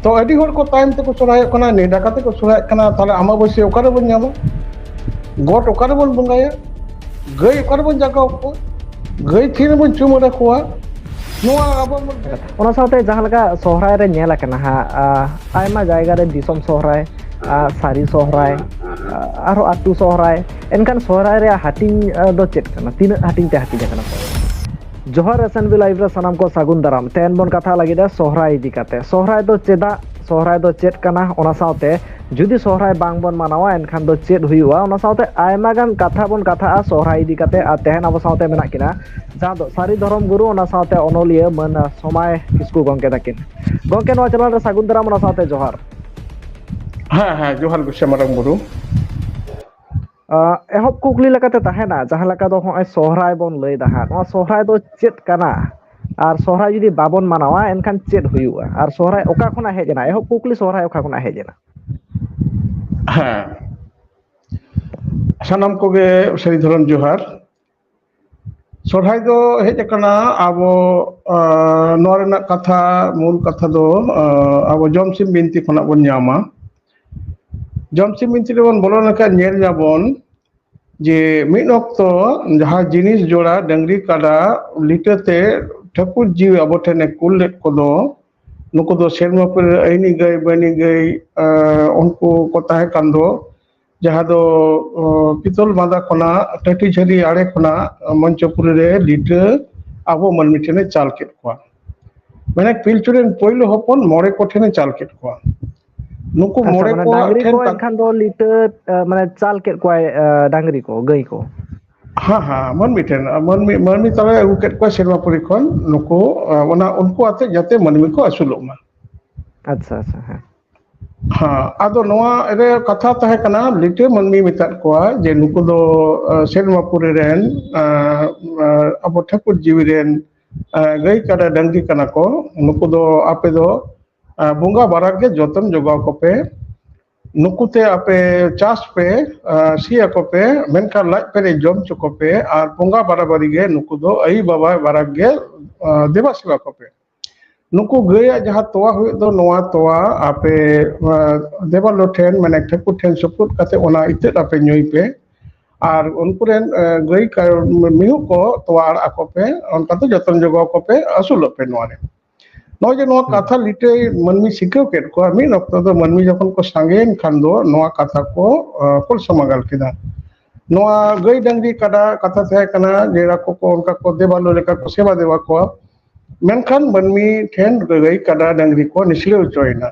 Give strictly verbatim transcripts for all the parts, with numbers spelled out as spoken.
ᱛᱚ ᱟᱹᱰᱤ ᱦᱚᱲ ᱠᱚ ᱛᱟᱭᱚᱢ ᱛᱮᱠᱚ ᱥᱚᱨᱦᱟᱭᱚᱜ ᱠᱟᱱᱟ, ᱱᱮᱰᱟ ᱠᱟᱛᱮ ᱠᱚ ᱥᱚᱨᱦᱟᱭᱚᱜ ᱠᱟᱱᱟ᱾ ᱛᱟᱦᱚᱞᱮ ᱟᱢᱟᱵᱟᱹᱥᱭᱟᱹ ᱚᱠᱟ ᱨᱮᱵᱚᱱ ᱧᱟᱢᱟ? ᱜᱚᱴ ᱚᱠᱟ ᱨᱮᱵᱚᱱ ᱵᱚᱸᱜᱟᱭᱟ? ᱜᱟᱹᱭ ᱚᱠᱟ ᱨᱮᱵᱚᱱ ᱡᱟᱜᱟᱣ ᱠᱚᱣᱟ? ᱜᱟᱹᱭ ᱛᱤ ᱨᱮᱵᱚᱱ ᱪᱩᱢᱟᱹᱲᱟ ᱠᱚᱣᱟ? ᱱᱚᱣᱟ ᱟᱵᱚ ᱢᱚᱫᱽᱫᱷᱮ ᱚᱱᱟ ᱥᱟᱶᱛᱮ ᱡᱟᱦᱟᱸ ᱞᱮᱠᱟ ᱥᱚᱦᱨᱟᱭ ᱨᱮ ᱧᱮᱞ ᱟᱠᱟᱱᱟ ᱦᱟᱸᱜ, ᱟ, ᱟᱭᱢᱟ ᱡᱟᱭᱜᱟ ᱨᱮ ᱫᱤᱥᱚᱢ ᱥᱚᱦᱨᱟᱭ, ᱟ, ᱥᱟᱹᱨᱤ ᱥᱚᱦᱨᱟᱭ, ᱟ, ᱟᱨᱦᱚᱸ ᱟᱹᱛᱩ ᱥᱚᱦᱨᱟᱭ᱾ ᱮᱱᱠᱷᱟᱱ ᱥᱚᱦᱨᱟᱭ ᱨᱮᱭᱟᱜ ᱦᱟᱹᱴᱤᱧ, ᱟ, ᱫᱚ ᱪᱮᱫ ᱠᱟᱱᱟ? ᱛᱤᱱᱟᱹᱜ ᱦᱟᱹᱴᱤᱧ ᱛᱮ ᱦᱟᱹᱴᱤᱧ ᱟᱠᱟᱱᱟ ᱥᱚᱦᱨᱟᱭ? ᱡᱚᱦᱟᱨ S N B Live ᱨᱮ ᱥᱟᱱᱟᱢ ᱠᱚ ᱥᱟᱹᱜᱩᱱ ᱫᱟᱨᱟᱢ᱾ ᱛᱮᱦᱮᱧ ᱵᱚᱱ ᱠᱟᱛᱷᱟ ᱞᱟᱹᱜᱤᱫ ᱥᱚᱦᱨᱟᱭ ᱤᱫᱤ ᱠᱟᱛᱮ᱾ ᱥᱚᱦᱨᱟᱭ ᱫᱚ ᱪᱮᱫᱟᱜ? ᱥᱚᱦᱨᱟᱭ ᱫᱚ ᱪᱮᱫ ᱠᱟᱱᱟ? ᱚᱱᱟ ᱥᱟᱶᱛᱮ ᱡᱩᱫᱤ ᱥᱚᱦᱨᱟᱭ ᱵᱟᱝ ᱵᱚᱱ ᱢᱟᱱᱟᱣᱟ, ᱮᱱᱠᱷᱟᱱ ᱫᱚ ᱪᱮᱫ ᱦᱩᱭᱩᱜᱼᱟ? ᱚᱱᱟ ᱥᱟᱶᱛᱮ ᱟᱭᱢᱟ ᱜᱟᱱ ᱠᱟᱛᱷᱟ ᱵᱚᱱ ᱠᱟᱛᱷᱟᱜᱼᱟ ᱥᱚᱦᱨᱟᱭ ᱤᱫᱤ ᱠᱟᱛᱮ᱾ ᱟᱨ ᱛᱮᱦᱮᱧ ᱟᱵᱚ ᱥᱟᱶᱛᱮ ᱢᱮᱱᱟᱜ ᱠᱤᱱᱟ ᱡᱟᱦᱟᱸ ᱫᱚ ᱥᱟᱹᱨᱤ ᱫᱷᱚᱨᱚᱢ ᱜᱩᱨᱩ, ᱚᱱᱟ ᱥᱟᱶᱛᱮ ᱚᱱᱚᱞᱤᱭᱟᱹ ᱢᱟᱹᱱ ᱥᱚᱢᱟᱭ ᱠᱤᱥᱠᱩ ᱜᱚᱢᱠᱮ ᱛᱟᱹᱠᱤᱱ᱾ ᱜᱚᱢᱠᱮ, ᱱᱚᱣᱟ ᱪᱮᱱᱮᱞ ᱨᱮ ᱥᱟᱹᱜᱩᱱ ᱫᱟᱨᱟᱢ, ᱚᱱᱟ ᱥᱟᱶᱛᱮ ᱡᱚᱦᱟᱨ᱾ ᱦᱮᱸ, ᱦᱮᱸ, ᱡᱚᱦᱟᱨ ᱜᱚᱢᱠᱮ ᱢᱟᱨᱟᱝ ᱵᱩᱨᱩ᱾ ᱟᱸ, ᱮᱦᱚᱵ ᱠᱩᱠᱞᱤ ᱞᱮᱠᱟᱛᱮ ᱛᱟᱦᱮᱱᱟ, ᱡᱟᱦᱟᱸ ᱞᱮᱠᱟ ᱫᱚ ᱱᱚᱜᱼᱚᱭ ᱥᱚᱦᱨᱟᱭ ᱵᱚᱱ ᱞᱟᱹᱭ ᱫᱟ ᱦᱟᱸᱜ, ᱱᱚᱣᱟ ᱥᱚᱦᱨᱟᱭ ᱫᱚ ᱪᱮᱫ ᱠᱟᱱᱟ? ᱟᱨ ᱥᱚᱦᱨᱟᱭ ᱡᱩᱫᱤ ᱵᱟᱵᱚᱱ ᱢᱟᱱᱟᱣᱟ, ᱮᱱᱠᱷᱟᱱ ᱪᱮᱫ ᱦᱩᱭᱩᱜᱼᱟ? ᱟᱨ ᱥᱚᱦᱨᱟᱭ ᱚᱠᱟ ᱠᱷᱚᱱᱟᱜ ᱦᱮᱡ ᱮᱱᱟ? ᱮᱦᱚᱵ ᱠᱩᱠᱞᱤ, ᱥᱚᱦᱨᱟᱭ ᱚᱠᱟ ᱠᱷᱚᱱᱟᱜ ᱦᱮᱡ ᱮᱱᱟ? ᱦᱮᱸ, ᱥᱟᱱᱟᱢ ᱠᱚᱜᱮ ᱥᱟᱹᱨᱤ ᱫᱷᱚᱨᱚᱢ ᱡᱚᱦᱟᱨ᱾ ᱥᱚᱨᱦᱟᱭ ᱫᱚ ᱦᱮᱡ ᱟᱠᱟᱱᱟ ᱟᱵᱚ, ᱟᱸ, ᱱᱚᱣᱟ ᱨᱮᱱᱟᱜ ᱠᱟᱛᱷᱟ, ᱢᱩᱞ ᱠᱟᱛᱷᱟ ᱫᱚ, ᱟᱸ, ᱟᱵᱚ ᱡᱚᱢᱥᱤᱢ ᱵᱤᱱᱛᱤ ᱠᱷᱚᱱᱟᱜ ᱵᱚᱱ ᱧᱟᱢᱟ᱾ ᱡᱚᱢᱥᱤᱢ ᱵᱤᱱᱛᱤ ᱨᱮᱵᱚᱱ ᱵᱚᱞᱚ ᱞᱮᱱᱠᱷᱟᱱ ᱧᱮᱞ ᱧᱟᱵᱚᱱ ᱡᱮ ᱢᱤᱫ ᱚᱠᱛᱚ ᱡᱟᱦᱟᱸ ᱡᱤᱱᱤᱥ ᱡᱚᱲᱟ ᱰᱟᱹᱝᱨᱤ ᱠᱟᱰᱟ ᱞᱤᱴᱟᱹᱛᱮ ᱴᱷᱟᱹᱠᱩᱨ ᱡᱤᱣᱤ ᱟᱵᱚ ᱴᱷᱮᱱᱮ ᱠᱩᱞ ᱞᱮᱫ ᱠᱚᱫᱚ, ᱱᱩᱠᱩ ᱫᱚ ᱥᱮᱨᱢᱟ ᱯᱩᱨᱤ ᱨᱮ ᱟᱹᱭᱱᱤ ᱜᱟᱹᱭ ᱵᱟᱹᱭᱱᱤ ᱜᱟᱹᱭ, ᱟᱸ, ᱩᱱᱠᱩ ᱠᱚ ᱛᱟᱦᱮᱸ ᱠᱟᱱ ᱫᱚ, ᱡᱟᱦᱟᱸ ᱫᱚ, ᱚ, ᱯᱤᱛᱚᱞ ᱵᱟᱸᱫᱟ ᱠᱷᱚᱱᱟᱜ ᱴᱟᱹᱴᱤ ᱡᱷᱟᱹᱨᱤ ᱟᱲᱮ ᱠᱷᱚᱱᱟᱜ ᱢᱚᱧᱪᱚᱯᱩᱨᱤ ᱨᱮ ᱞᱤᱴᱟᱹ ᱟᱵᱚ ᱢᱟᱹᱱᱢᱤ ᱴᱷᱮᱱᱮ ᱪᱟᱞ ᱠᱮᱫ ᱠᱚᱣᱟ᱾ ᱢᱟᱱᱮ ᱯᱤᱞᱪᱩ ᱨᱮᱱ ᱯᱳᱭᱞᱳ ᱦᱚᱯᱚᱱ ᱢᱚᱬᱮ ᱠᱚ ᱴᱷᱮᱱᱮ ᱪᱟᱞ ᱠᱮᱫ ᱠᱚᱣᱟ᱾ ᱱᱩᱠᱩ ᱟᱪᱪᱷᱟ, ᱢᱚᱬᱮ ᱢᱟᱱᱮ ᱠᱚᱣᱟᱜ ᱰᱟᱝᱨᱤ ᱴᱷᱮᱱ ᱠᱚ ᱠᱟ- ᱮᱱᱠᱷᱟᱱ ᱫᱚ ᱞᱤᱴᱟᱹ, ᱮ, ᱢᱟᱱᱮ ᱪᱟᱞ ᱠᱮᱫ ᱠᱚᱣᱟᱭ, ᱮ, ᱰᱟᱝᱨᱤ ᱠᱚ, ᱜᱟᱹᱭ ᱠᱚ᱾ ᱦᱮᱸ, ᱦᱮᱸ, ᱢᱟᱹᱱᱢᱤ ᱴᱷᱮᱱ, ᱢᱟᱹᱱᱢᱤ, ᱢᱟᱹᱱᱢᱤ ᱛᱟᱞᱟᱭ ᱟᱹᱜᱩ ᱠᱮᱫ ᱠᱚᱣᱟ ᱥᱮᱨᱢᱟᱯᱩᱨᱤ ᱠᱷᱚᱱ᱾ ᱱᱩᱠᱩ, ᱮ, ᱚᱱᱟ, ᱩᱱᱠᱩ ᱟᱛᱮ ᱡᱟᱛᱮ ᱢᱟᱹᱱᱢᱤ ᱠᱚ ᱟᱹᱥᱩᱞᱚᱜ ᱢᱟ᱾ ᱟᱪᱪᱷᱟ, ᱟᱪᱪᱷᱟ, ᱦᱮᱸ᱾ ᱦᱮᱸ, ᱟᱫᱚ ᱱᱚᱣᱟ ᱨᱮ ᱠᱟᱛᱷᱟ ᱛᱟᱦᱮᱸ ᱠᱟᱱᱟ, ᱞᱤᱴᱟᱹ ᱢᱟᱹᱱᱢᱤ ᱢᱮᱛᱟᱫ ᱠᱚᱣᱟ ᱡᱮ ᱱᱩᱠᱩ ᱫᱚ, ᱮ, ᱥᱮᱨᱢᱟᱯᱩᱨᱤ ᱨᱮᱱ, ᱮ, ᱮ, ᱟᱵᱚ ᱴᱷᱟᱹᱠᱩᱨ ᱡᱤᱣᱤ ᱨᱮᱱ, ᱮ, ᱜᱟᱹᱭ ᱠᱟᱰᱟ ᱰᱟᱹᱝᱨᱤ ᱠᱟᱱᱟ ᱠᱚ᱾ ᱱᱩᱠᱩ ᱫᱚ ᱟᱯᱮ ᱫᱚ, ᱮ, ᱵᱚᱸᱜᱟ ᱵᱟᱨᱟᱠ ᱜᱮ ᱡᱚᱛᱚᱱ ᱡᱚᱜᱟᱣ ᱠᱚᱯᱮ᱾ ᱱᱩᱠᱩ ᱛᱮ ᱟᱯᱮ ᱪᱟᱥ ᱯᱮ, ᱮ, ᱥᱤᱭᱟᱠᱚ ᱯᱮ, ᱢᱮᱱᱠᱷᱟᱱ ᱞᱟᱡ ᱯᱮᱨᱮᱡ ᱡᱚᱢ ᱦᱚᱪᱚ ᱠᱚᱯᱮ ᱟᱨ ᱵᱚᱸᱜᱟ ᱵᱟᱨᱟᱵᱟᱨᱤ ᱜᱮ ᱱᱩᱠᱩ ᱫᱚ ᱟᱹᱭᱩ ᱵᱟᱵᱟ ᱵᱟᱨᱟᱠ ᱜᱮ, ᱮ, ᱫᱮᱵᱟ ᱥᱮᱵᱟ ᱠᱚᱯᱮ᱾ ᱱᱩᱠᱩ ᱜᱟᱹᱭᱟᱜ ᱡᱟᱦᱟᱸ ᱛᱚᱣᱟ ᱦᱩᱭᱩᱜ ᱫᱚ, ᱱᱚᱣᱟ ᱛᱚᱣᱟ ᱟᱯᱮ ᱫᱮᱵᱟᱞᱳ ᱴᱷᱮᱱ, ᱢᱟᱱᱮ ᱴᱷᱟᱹᱠᱩᱨ ᱴᱷᱮᱱ ᱥᱩᱯᱨᱩᱫ ᱠᱟᱛᱮ ᱚᱱᱟ ᱤᱛᱟᱹᱫ ᱟᱯᱮ ᱧᱩᱭ ᱯᱮ᱾ ᱟᱨ ᱩᱱᱠᱩ ᱨᱮᱱ ᱜᱟᱹᱭ ᱢᱤᱦᱩ ᱠᱚ ᱛᱚᱣᱟ ᱟᱲᱟᱜ ᱟᱠᱚ ᱯᱮ᱾ ᱚᱱᱠᱟ ᱛᱮ ᱡᱚᱛᱚᱱ ᱡᱚᱜᱟᱣ ᱠᱚᱯᱮ, ᱟᱹᱥᱩᱞᱚᱜ ᱯᱮ ᱱᱚᱣᱟ ᱨᱮ᱾ ᱱᱚᱜᱼᱚᱭ ᱡᱮ ᱱᱚᱣᱟ ᱠᱟᱛᱷᱟ ᱞᱤᱴᱟᱹᱭ ᱢᱟᱹᱱᱢᱤ ᱥᱤᱠᱷᱟᱹᱣ ᱠᱮᱫ ᱠᱚᱣᱟ, ᱢᱤᱫ ᱚᱠᱛᱚ ᱫᱚ ᱢᱟᱹᱱᱢᱤ ᱡᱚᱠᱷᱚᱱ ᱠᱚ ᱥᱟᱸᱜᱮᱭᱮᱱ ᱠᱷᱟᱱ ᱫᱚ ᱱᱚᱣᱟ ᱠᱟᱛᱷᱟ ᱠᱚ ᱠᱚᱞᱥᱚᱢᱟᱜᱟᱞ ᱠᱮᱫᱟ᱾ ᱱᱚᱣᱟ ᱜᱟᱹᱭ ᱰᱟᱝᱨᱤ ᱠᱟᱰᱟ ᱠᱟᱛᱷᱟ ᱛᱟᱦᱮᱸ ᱠᱟᱱᱟ ᱡᱮ ᱟᱠᱚ ᱠᱚ ᱚᱱᱠᱟ ᱠᱚ ᱫᱮᱵᱟᱞᱳ ᱞᱮᱠᱟ ᱠᱚ ᱥᱮᱵᱟ ᱫᱮᱣᱟ ᱠᱚᱣᱟ᱾ ᱢᱮᱱᱠᱷᱟᱱ ᱢᱟᱹᱱᱢᱤ ᱴᱷᱮᱱ ᱜᱟᱹᱭ ᱠᱟᱰᱟ ᱰᱟᱝᱨᱤ ᱠᱚ ᱱᱤᱥᱲᱟᱹᱣ ᱦᱚᱪᱚᱭᱮᱱᱟ᱾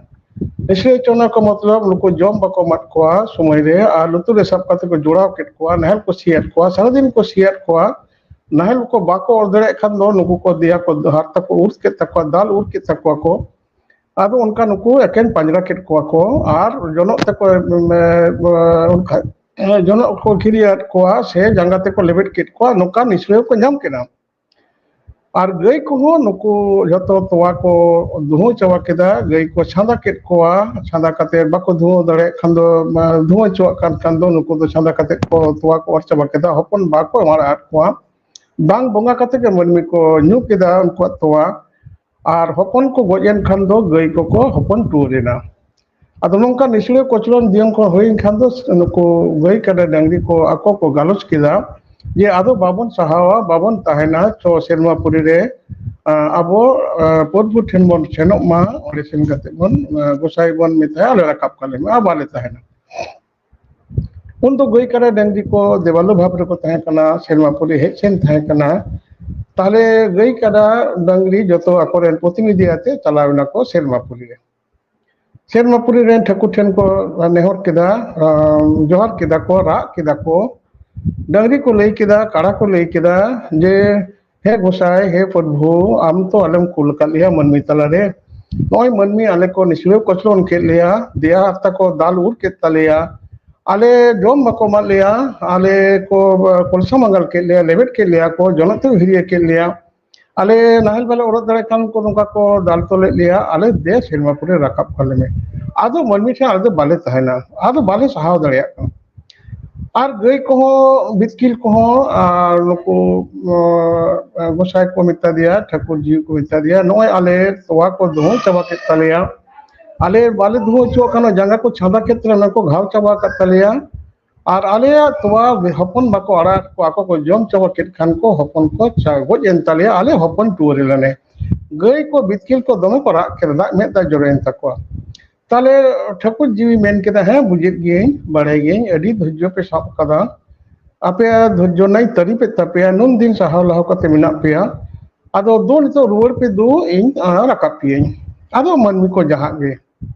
ᱱᱤᱥᱲᱟᱹᱣ ᱦᱚᱪᱚ ᱚᱱᱟ ᱠᱚ ᱢᱚᱛᱞᱚᱵ ᱱᱩᱠᱩ ᱡᱚᱢ ᱵᱟᱠᱚ ᱮᱢᱟᱫ ᱠᱚᱣᱟ ᱥᱚᱢᱚᱭ ᱨᱮ, ᱟᱨ ᱞᱩᱛᱩᱨ ᱨᱮ ᱥᱟᱵ ᱠᱟᱛᱮ ᱠᱚ ᱡᱚᱲᱟᱣ ᱠᱮᱫ ᱠᱚᱣᱟ, ᱱᱟᱦᱮᱞ ᱠᱚ ᱥᱤᱭᱟᱫ ᱠᱚᱣᱟ, ᱥᱟᱨᱟᱫᱤᱱ ᱠᱚ ᱥᱤᱭᱟᱫ ᱠᱚᱣᱟ᱾ ᱱᱟᱦᱮᱞ ᱠᱚ ᱵᱟᱠᱚ ᱚᱨ ᱫᱟᱲᱮᱭᱟᱜ ᱠᱷᱟᱱ ᱫᱚ ᱱᱩᱠᱩ ᱠᱚ ᱫᱮᱭᱟ ᱠᱚ ᱦᱟᱨᱛᱟ ᱠᱚ ᱩᱨ ᱠᱮᱫ ᱛᱟᱠᱚᱣᱟ, ᱫᱟᱞ ᱩᱨ ᱠᱮᱫ ᱛᱟᱠᱚᱣᱟ ᱠᱚ᱾ ᱟᱫᱚ ᱚᱱᱠᱟ ᱱᱩᱠᱩ ᱮᱠᱮᱱ ᱯᱟᱸᱡᱽᱨᱟ ᱠᱮᱫ ᱠᱚᱣᱟ ᱠᱚ, ᱟᱨ ᱡᱚᱱᱚᱜ ᱛᱮᱠᱚ ᱚᱱᱠᱟ ᱡᱚᱱᱚᱜ ᱠᱚ ᱠᱤᱨᱤᱭᱟᱫ ᱠᱚᱣᱟ ᱥᱮ ᱡᱟᱸᱜᱟ ᱛᱮᱠᱚ ᱞᱮᱵᱮᱫ ᱠᱮᱫ ᱠᱚᱣᱟ, ᱱᱚᱝᱠᱟ ᱱᱤᱥᱲᱟᱹᱣ ᱠᱚ ᱧᱟᱢ ᱠᱮᱫᱟ᱾ ᱟᱨ ᱜᱟᱹᱭ ᱠᱚᱦᱚᱸ ᱱᱩᱠᱩ ᱡᱷᱚᱛᱚ ᱛᱚᱣᱟ ᱠᱚ ᱫᱩᱦᱟᱹᱣ ᱪᱟᱵᱟ ᱠᱮᱫᱟ᱾ ᱜᱟᱹᱭ ᱠᱚ ᱪᱷᱟᱸᱫᱟ ᱠᱮᱫ ᱠᱚᱣᱟ, ᱪᱷᱟᱸᱫᱟ ᱠᱟᱛᱮ ᱵᱟᱠᱚ ᱫᱩᱦᱟᱹᱣ ᱫᱟᱲᱮᱭᱟᱜ ᱠᱷᱟᱱ ᱫᱚ, ᱫᱩᱦᱟᱹᱣ ᱦᱚᱪᱚᱣᱟᱜ ᱠᱟᱱ ᱠᱷᱟᱱ ᱫᱚ ᱱᱩᱠᱩ ᱫᱚ ᱪᱷᱟᱸᱫᱟ ᱠᱟᱛᱮ ᱠᱚ ᱛᱚᱣᱟ ᱠᱚ ᱚᱨ ᱪᱟᱵᱟ ᱠᱮᱫᱟ, ᱦᱚᱯᱚᱱ ᱵᱟᱠᱚ ᱮᱢᱟᱲᱟᱜ ᱠᱚᱣᱟ᱾ ᱵᱟᱝ ᱵᱚᱸᱜᱟ ᱠᱟᱛᱮ ᱜᱮ ᱢᱟᱹᱱᱢᱤ ᱠᱚ ᱧᱩ ᱠᱮᱫᱟ ᱩᱱᱠᱩᱣᱟᱜ ᱛᱚᱣᱟ᱾ ᱟᱨ ᱦᱚᱯᱚᱱ ᱠᱚ ᱜᱚᱡ ᱮᱱ ᱠᱷᱟᱱ ᱫᱚ ᱜᱟᱹᱭ ᱠᱚᱠᱚ ᱦᱚᱯᱚᱱ ᱴᱩᱣᱟᱹᱨ ᱮᱱᱟ᱾ ᱟᱫᱚ ᱱᱚᱝᱠᱟ ᱱᱤᱥᱲᱟᱹ ᱠᱚᱪᱞᱚᱱ ᱡᱤᱭᱚᱱ ᱠᱚ ᱦᱩᱭᱮᱱ ᱠᱷᱟᱱ ᱫᱚ ᱱᱩᱠᱩ ᱜᱟᱹᱭ ᱠᱟᱰᱟ ᱰᱟᱝᱨᱤ ᱠᱚ ᱟᱠᱚ ᱠᱚ ᱜᱟᱞᱚᱪ ᱠᱮᱫᱟ ᱡᱮ ᱟᱫᱚ ᱵᱟᱵᱚᱱ ᱥᱟᱦᱟᱣᱟ, ᱵᱟᱵᱚᱱ ᱛᱟᱦᱮᱱᱟ, ᱪᱚ ᱥᱮᱨᱢᱟ ᱯᱩᱨᱤ ᱨᱮ ᱟᱵᱚ ᱯᱨᱚᱵᱷᱩ ᱴᱷᱮᱱ ᱵᱚᱱ ᱥᱮᱱᱚᱜ ᱢᱟ, ᱚᱸᱰᱮ ᱥᱮᱱ ᱠᱟᱛᱮ ᱵᱚᱱ ᱜᱚᱸᱥᱟᱭ ᱵᱚᱱ ᱢᱮᱛᱟᱭᱟ, ᱟᱞᱮ ᱨᱟᱠᱟᱵ ᱠᱟᱞᱮ ᱢᱮ, ᱟᱨ ᱵᱟᱞᱮ ᱛᱟᱦᱮᱱᱟ᱾ ᱩᱱ ᱫᱚ ᱜᱟᱹᱭ ᱠᱟᱰᱟ ᱰᱟᱝᱨᱤ ᱠᱚ ᱫᱮᱵᱟᱞᱳ ᱵᱷᱟᱵᱽ ᱨᱮᱠᱚ ᱛᱟᱦᱮᱸ ᱠᱟᱱᱟ, ᱥᱮᱨᱢᱟ ᱯᱩᱨᱤ ᱦᱮᱡ ᱥᱮᱱ ᱛᱟᱦᱮᱸ ᱠᱟᱱᱟ᱾ ᱛᱟᱦᱞᱮ ᱜᱟᱹᱭ ᱠᱟᱰᱟ ᱰᱟᱝᱨᱤ ᱡᱚᱛᱚ ᱟᱠᱚᱨᱮᱱ ᱯᱨᱚᱛᱤᱱᱤᱫᱷᱤ ᱟᱛᱮ ᱪᱟᱞᱟᱣ ᱮᱱᱟ ᱠᱚ ᱥᱮᱨᱢᱟ ᱯᱩᱨᱤ ᱨᱮ᱾ ᱥᱮᱨᱢᱟ ᱯᱩᱨᱤ ᱨᱮᱱ ᱴᱷᱟᱹᱠᱩᱨ ᱴᱷᱮᱱ ᱠᱚ ᱱᱮᱦᱚᱨ ᱠᱮᱫᱟ, ᱡᱚᱦᱟᱨ ᱠᱮᱫᱟ ᱠᱚ, ᱨᱟᱜ ᱠᱮᱫᱟ ᱠᱚ, ᱰᱟᱝᱨᱤ ᱠᱚ ᱞᱟᱹᱭ ᱠᱮᱫᱟ, ᱠᱟᱰᱟ ᱠᱚ ᱞᱟᱹᱭ ᱠᱮᱫᱟ ᱡᱮ, ᱦᱮ ᱜᱚᱸᱥᱟᱭ, ᱦᱮ ᱯᱨᱚᱵᱷᱩ, ᱟᱢ ᱛᱚ ᱟᱞᱮᱢ ᱠᱩᱞ ᱟᱠᱟᱫ ᱞᱮᱭᱟ ᱢᱟᱹᱱᱢᱤ ᱛᱟᱞᱟᱨᱮ, ᱱᱚᱜᱼᱚᱭ ᱢᱟᱹᱱᱢᱤ ᱟᱞᱮ ᱠᱚ ᱱᱤᱥᱲᱟᱹᱣ ᱠᱚᱪᱞᱚᱱ ᱠᱮᱫ ᱞᱮᱭᱟ, ᱫᱮᱭᱟ ᱦᱟᱨᱛᱟ ᱠᱚ ᱫᱟᱞ ᱩᱨ ᱠᱮᱫ ᱛᱟᱞᱮᱭᱟ, ᱟᱞᱮ ᱡᱚᱢ ᱵᱟᱠᱚ ᱮᱢᱟᱫ ᱞᱮᱭᱟ, ᱟᱞᱮ ᱠᱚ ᱠᱚᱞᱥᱟ ᱢᱟᱸᱜᱟᱞ ᱠᱮᱫ ᱞᱮᱭᱟ, ᱞᱮᱵᱮᱫ ᱠᱮᱫ ᱞᱮᱭᱟ ᱠᱚ, ᱡᱚᱱᱚᱜ ᱛᱮ ᱦᱤᱨᱤᱭᱟᱹ ᱠᱮᱫ ᱞᱮᱭᱟ, ᱟᱞᱮ ᱱᱟᱦᱮᱞ ᱵᱟᱞᱮ ᱚᱨᱚᱜ ᱫᱟᱲᱮᱭᱟᱜ ᱠᱷᱟᱱ ᱠᱚ ᱱᱚᱝᱠᱟ ᱠᱚ ᱫᱟᱞ ᱛᱚᱞᱮᱫ ᱞᱮᱭᱟ, ᱟᱞᱮ ᱫᱮ ᱥᱮᱨᱢᱟ ᱯᱩᱨᱤ ᱨᱟᱠᱟᱵ ᱠᱟᱞᱮ ᱢᱮ᱾ ᱟᱫᱚ ᱢᱟᱹᱱᱢᱤ ᱴᱷᱮᱱ ᱟᱞᱮ ᱫᱚ ᱵᱟᱞᱮ ᱛᱟᱦᱮᱱᱟ, ᱟᱫᱚ ᱵᱟᱞᱮ ᱥᱟᱦᱟᱣ ᱫᱟᱲᱮᱭᱟᱜ ᱠᱟᱱᱟ᱾ ᱟᱨ ᱜᱟᱹᱭ ᱠᱚᱦᱚᱸ, ᱵᱤᱛᱠᱤᱞ ᱠᱚᱦᱚᱸ, ᱟᱨ ᱱᱩᱠᱩ ᱜᱚᱸᱥᱟᱭ ᱠᱚ ᱢᱮᱛᱟ ᱫᱮᱭᱟ, ᱴᱷᱟᱹᱠᱩᱨ ᱡᱤᱣᱤ ᱠᱚ ᱢᱮᱛᱟ ᱫᱮᱭᱟ, ᱱᱚᱜᱼᱚᱭ ᱟᱞᱮ ᱛᱚᱣᱟ ᱠᱚ ᱫᱩᱦᱟᱹᱣ ᱪᱟᱵᱟ ᱠᱮᱫ ᱛᱟᱞᱮᱭᱟ, ᱟᱞᱮ ᱵᱟᱞᱮ ᱫᱩᱦᱟᱹᱣ ᱦᱚᱪᱚᱣᱟᱜ ᱠᱟᱱᱟ, ᱡᱟᱸᱜᱟ ᱠᱚ ᱪᱷᱟᱸᱫᱟ ᱠᱮᱫ ᱛᱟᱞᱮᱭᱟ, ᱚᱱᱟ ᱠᱚ ᱜᱷᱟᱣ ᱪᱟᱵᱟ ᱟᱠᱟᱫ ᱛᱟᱞᱮᱭᱟ, ᱟᱨ ᱟᱞᱮᱭᱟᱜ ᱛᱚᱣᱟ ᱦᱚᱯᱚᱱ ᱵᱟᱠᱚ ᱟᱲᱟᱜ ᱠᱚ, ᱟᱠᱚ ᱠᱚ ᱡᱚᱢ ᱪᱟᱵᱟ ᱠᱮᱫ ᱠᱷᱟᱱ ᱠᱚ ᱦᱚᱯᱚᱱ ᱠᱚ ᱜᱚᱡ ᱮᱱ ᱛᱟᱞᱮᱭᱟ, ᱟᱞᱮ ᱦᱚᱯᱚᱱ ᱴᱩᱣᱟᱹᱨ ᱞᱮᱱᱮ᱾ ᱜᱟᱹᱭ ᱠᱚ ᱵᱤᱛᱠᱤᱞ ᱠᱚ ᱫᱚᱢᱮ ᱠᱚ ᱨᱟᱜ ᱠᱮᱫᱟ, ᱫᱟᱜ ᱢᱮᱫ ᱫᱟᱜ ᱡᱚᱨᱚᱭᱮᱱ ᱛᱟᱠᱚᱣᱟ᱾ ᱛᱟᱦᱞᱮ ᱴᱷᱟᱹᱠᱩᱨ ᱡᱤᱣᱤ ᱢᱮᱱ ᱠᱮᱫᱟ, ᱦᱮᱸ, ᱵᱩᱡᱮᱫ ᱜᱤᱭᱟᱹᱧ, ᱵᱟᱲᱟᱭ ᱜᱤᱭᱟᱹᱧ, ᱟᱹᱰᱤ ᱫᱷᱳᱨᱡᱚ ᱯᱮ ᱥᱟᱵ ᱟᱠᱟᱫᱟ, ᱟᱯᱮᱭᱟᱜ ᱫᱷᱳᱨᱡᱚ ᱨᱮᱱᱟᱜ ᱤᱧ ᱛᱟᱹᱨᱤᱯᱮᱫ ᱛᱟᱯᱮᱭᱟ, ᱱᱩᱱ ᱫᱤᱱ ᱥᱟᱦᱟᱣ ᱞᱟᱦᱟᱣ ᱠᱟᱛᱮ ᱢᱮᱱᱟᱜ ᱯᱮᱭᱟ, ᱟᱫᱚ ᱫᱩ ᱱᱤᱛᱚᱜ ᱨᱩᱣᱟᱹᱲ ᱯᱮ ᱫᱩ, ᱤᱧ ᱨᱟᱠᱟᱵ ᱯᱮᱭᱟᱹᱧ᱾ ᱟᱫᱚ ᱢᱟᱹᱱᱢᱤ ᱠᱚ ᱡᱟᱦᱟᱸ ᱜᱮ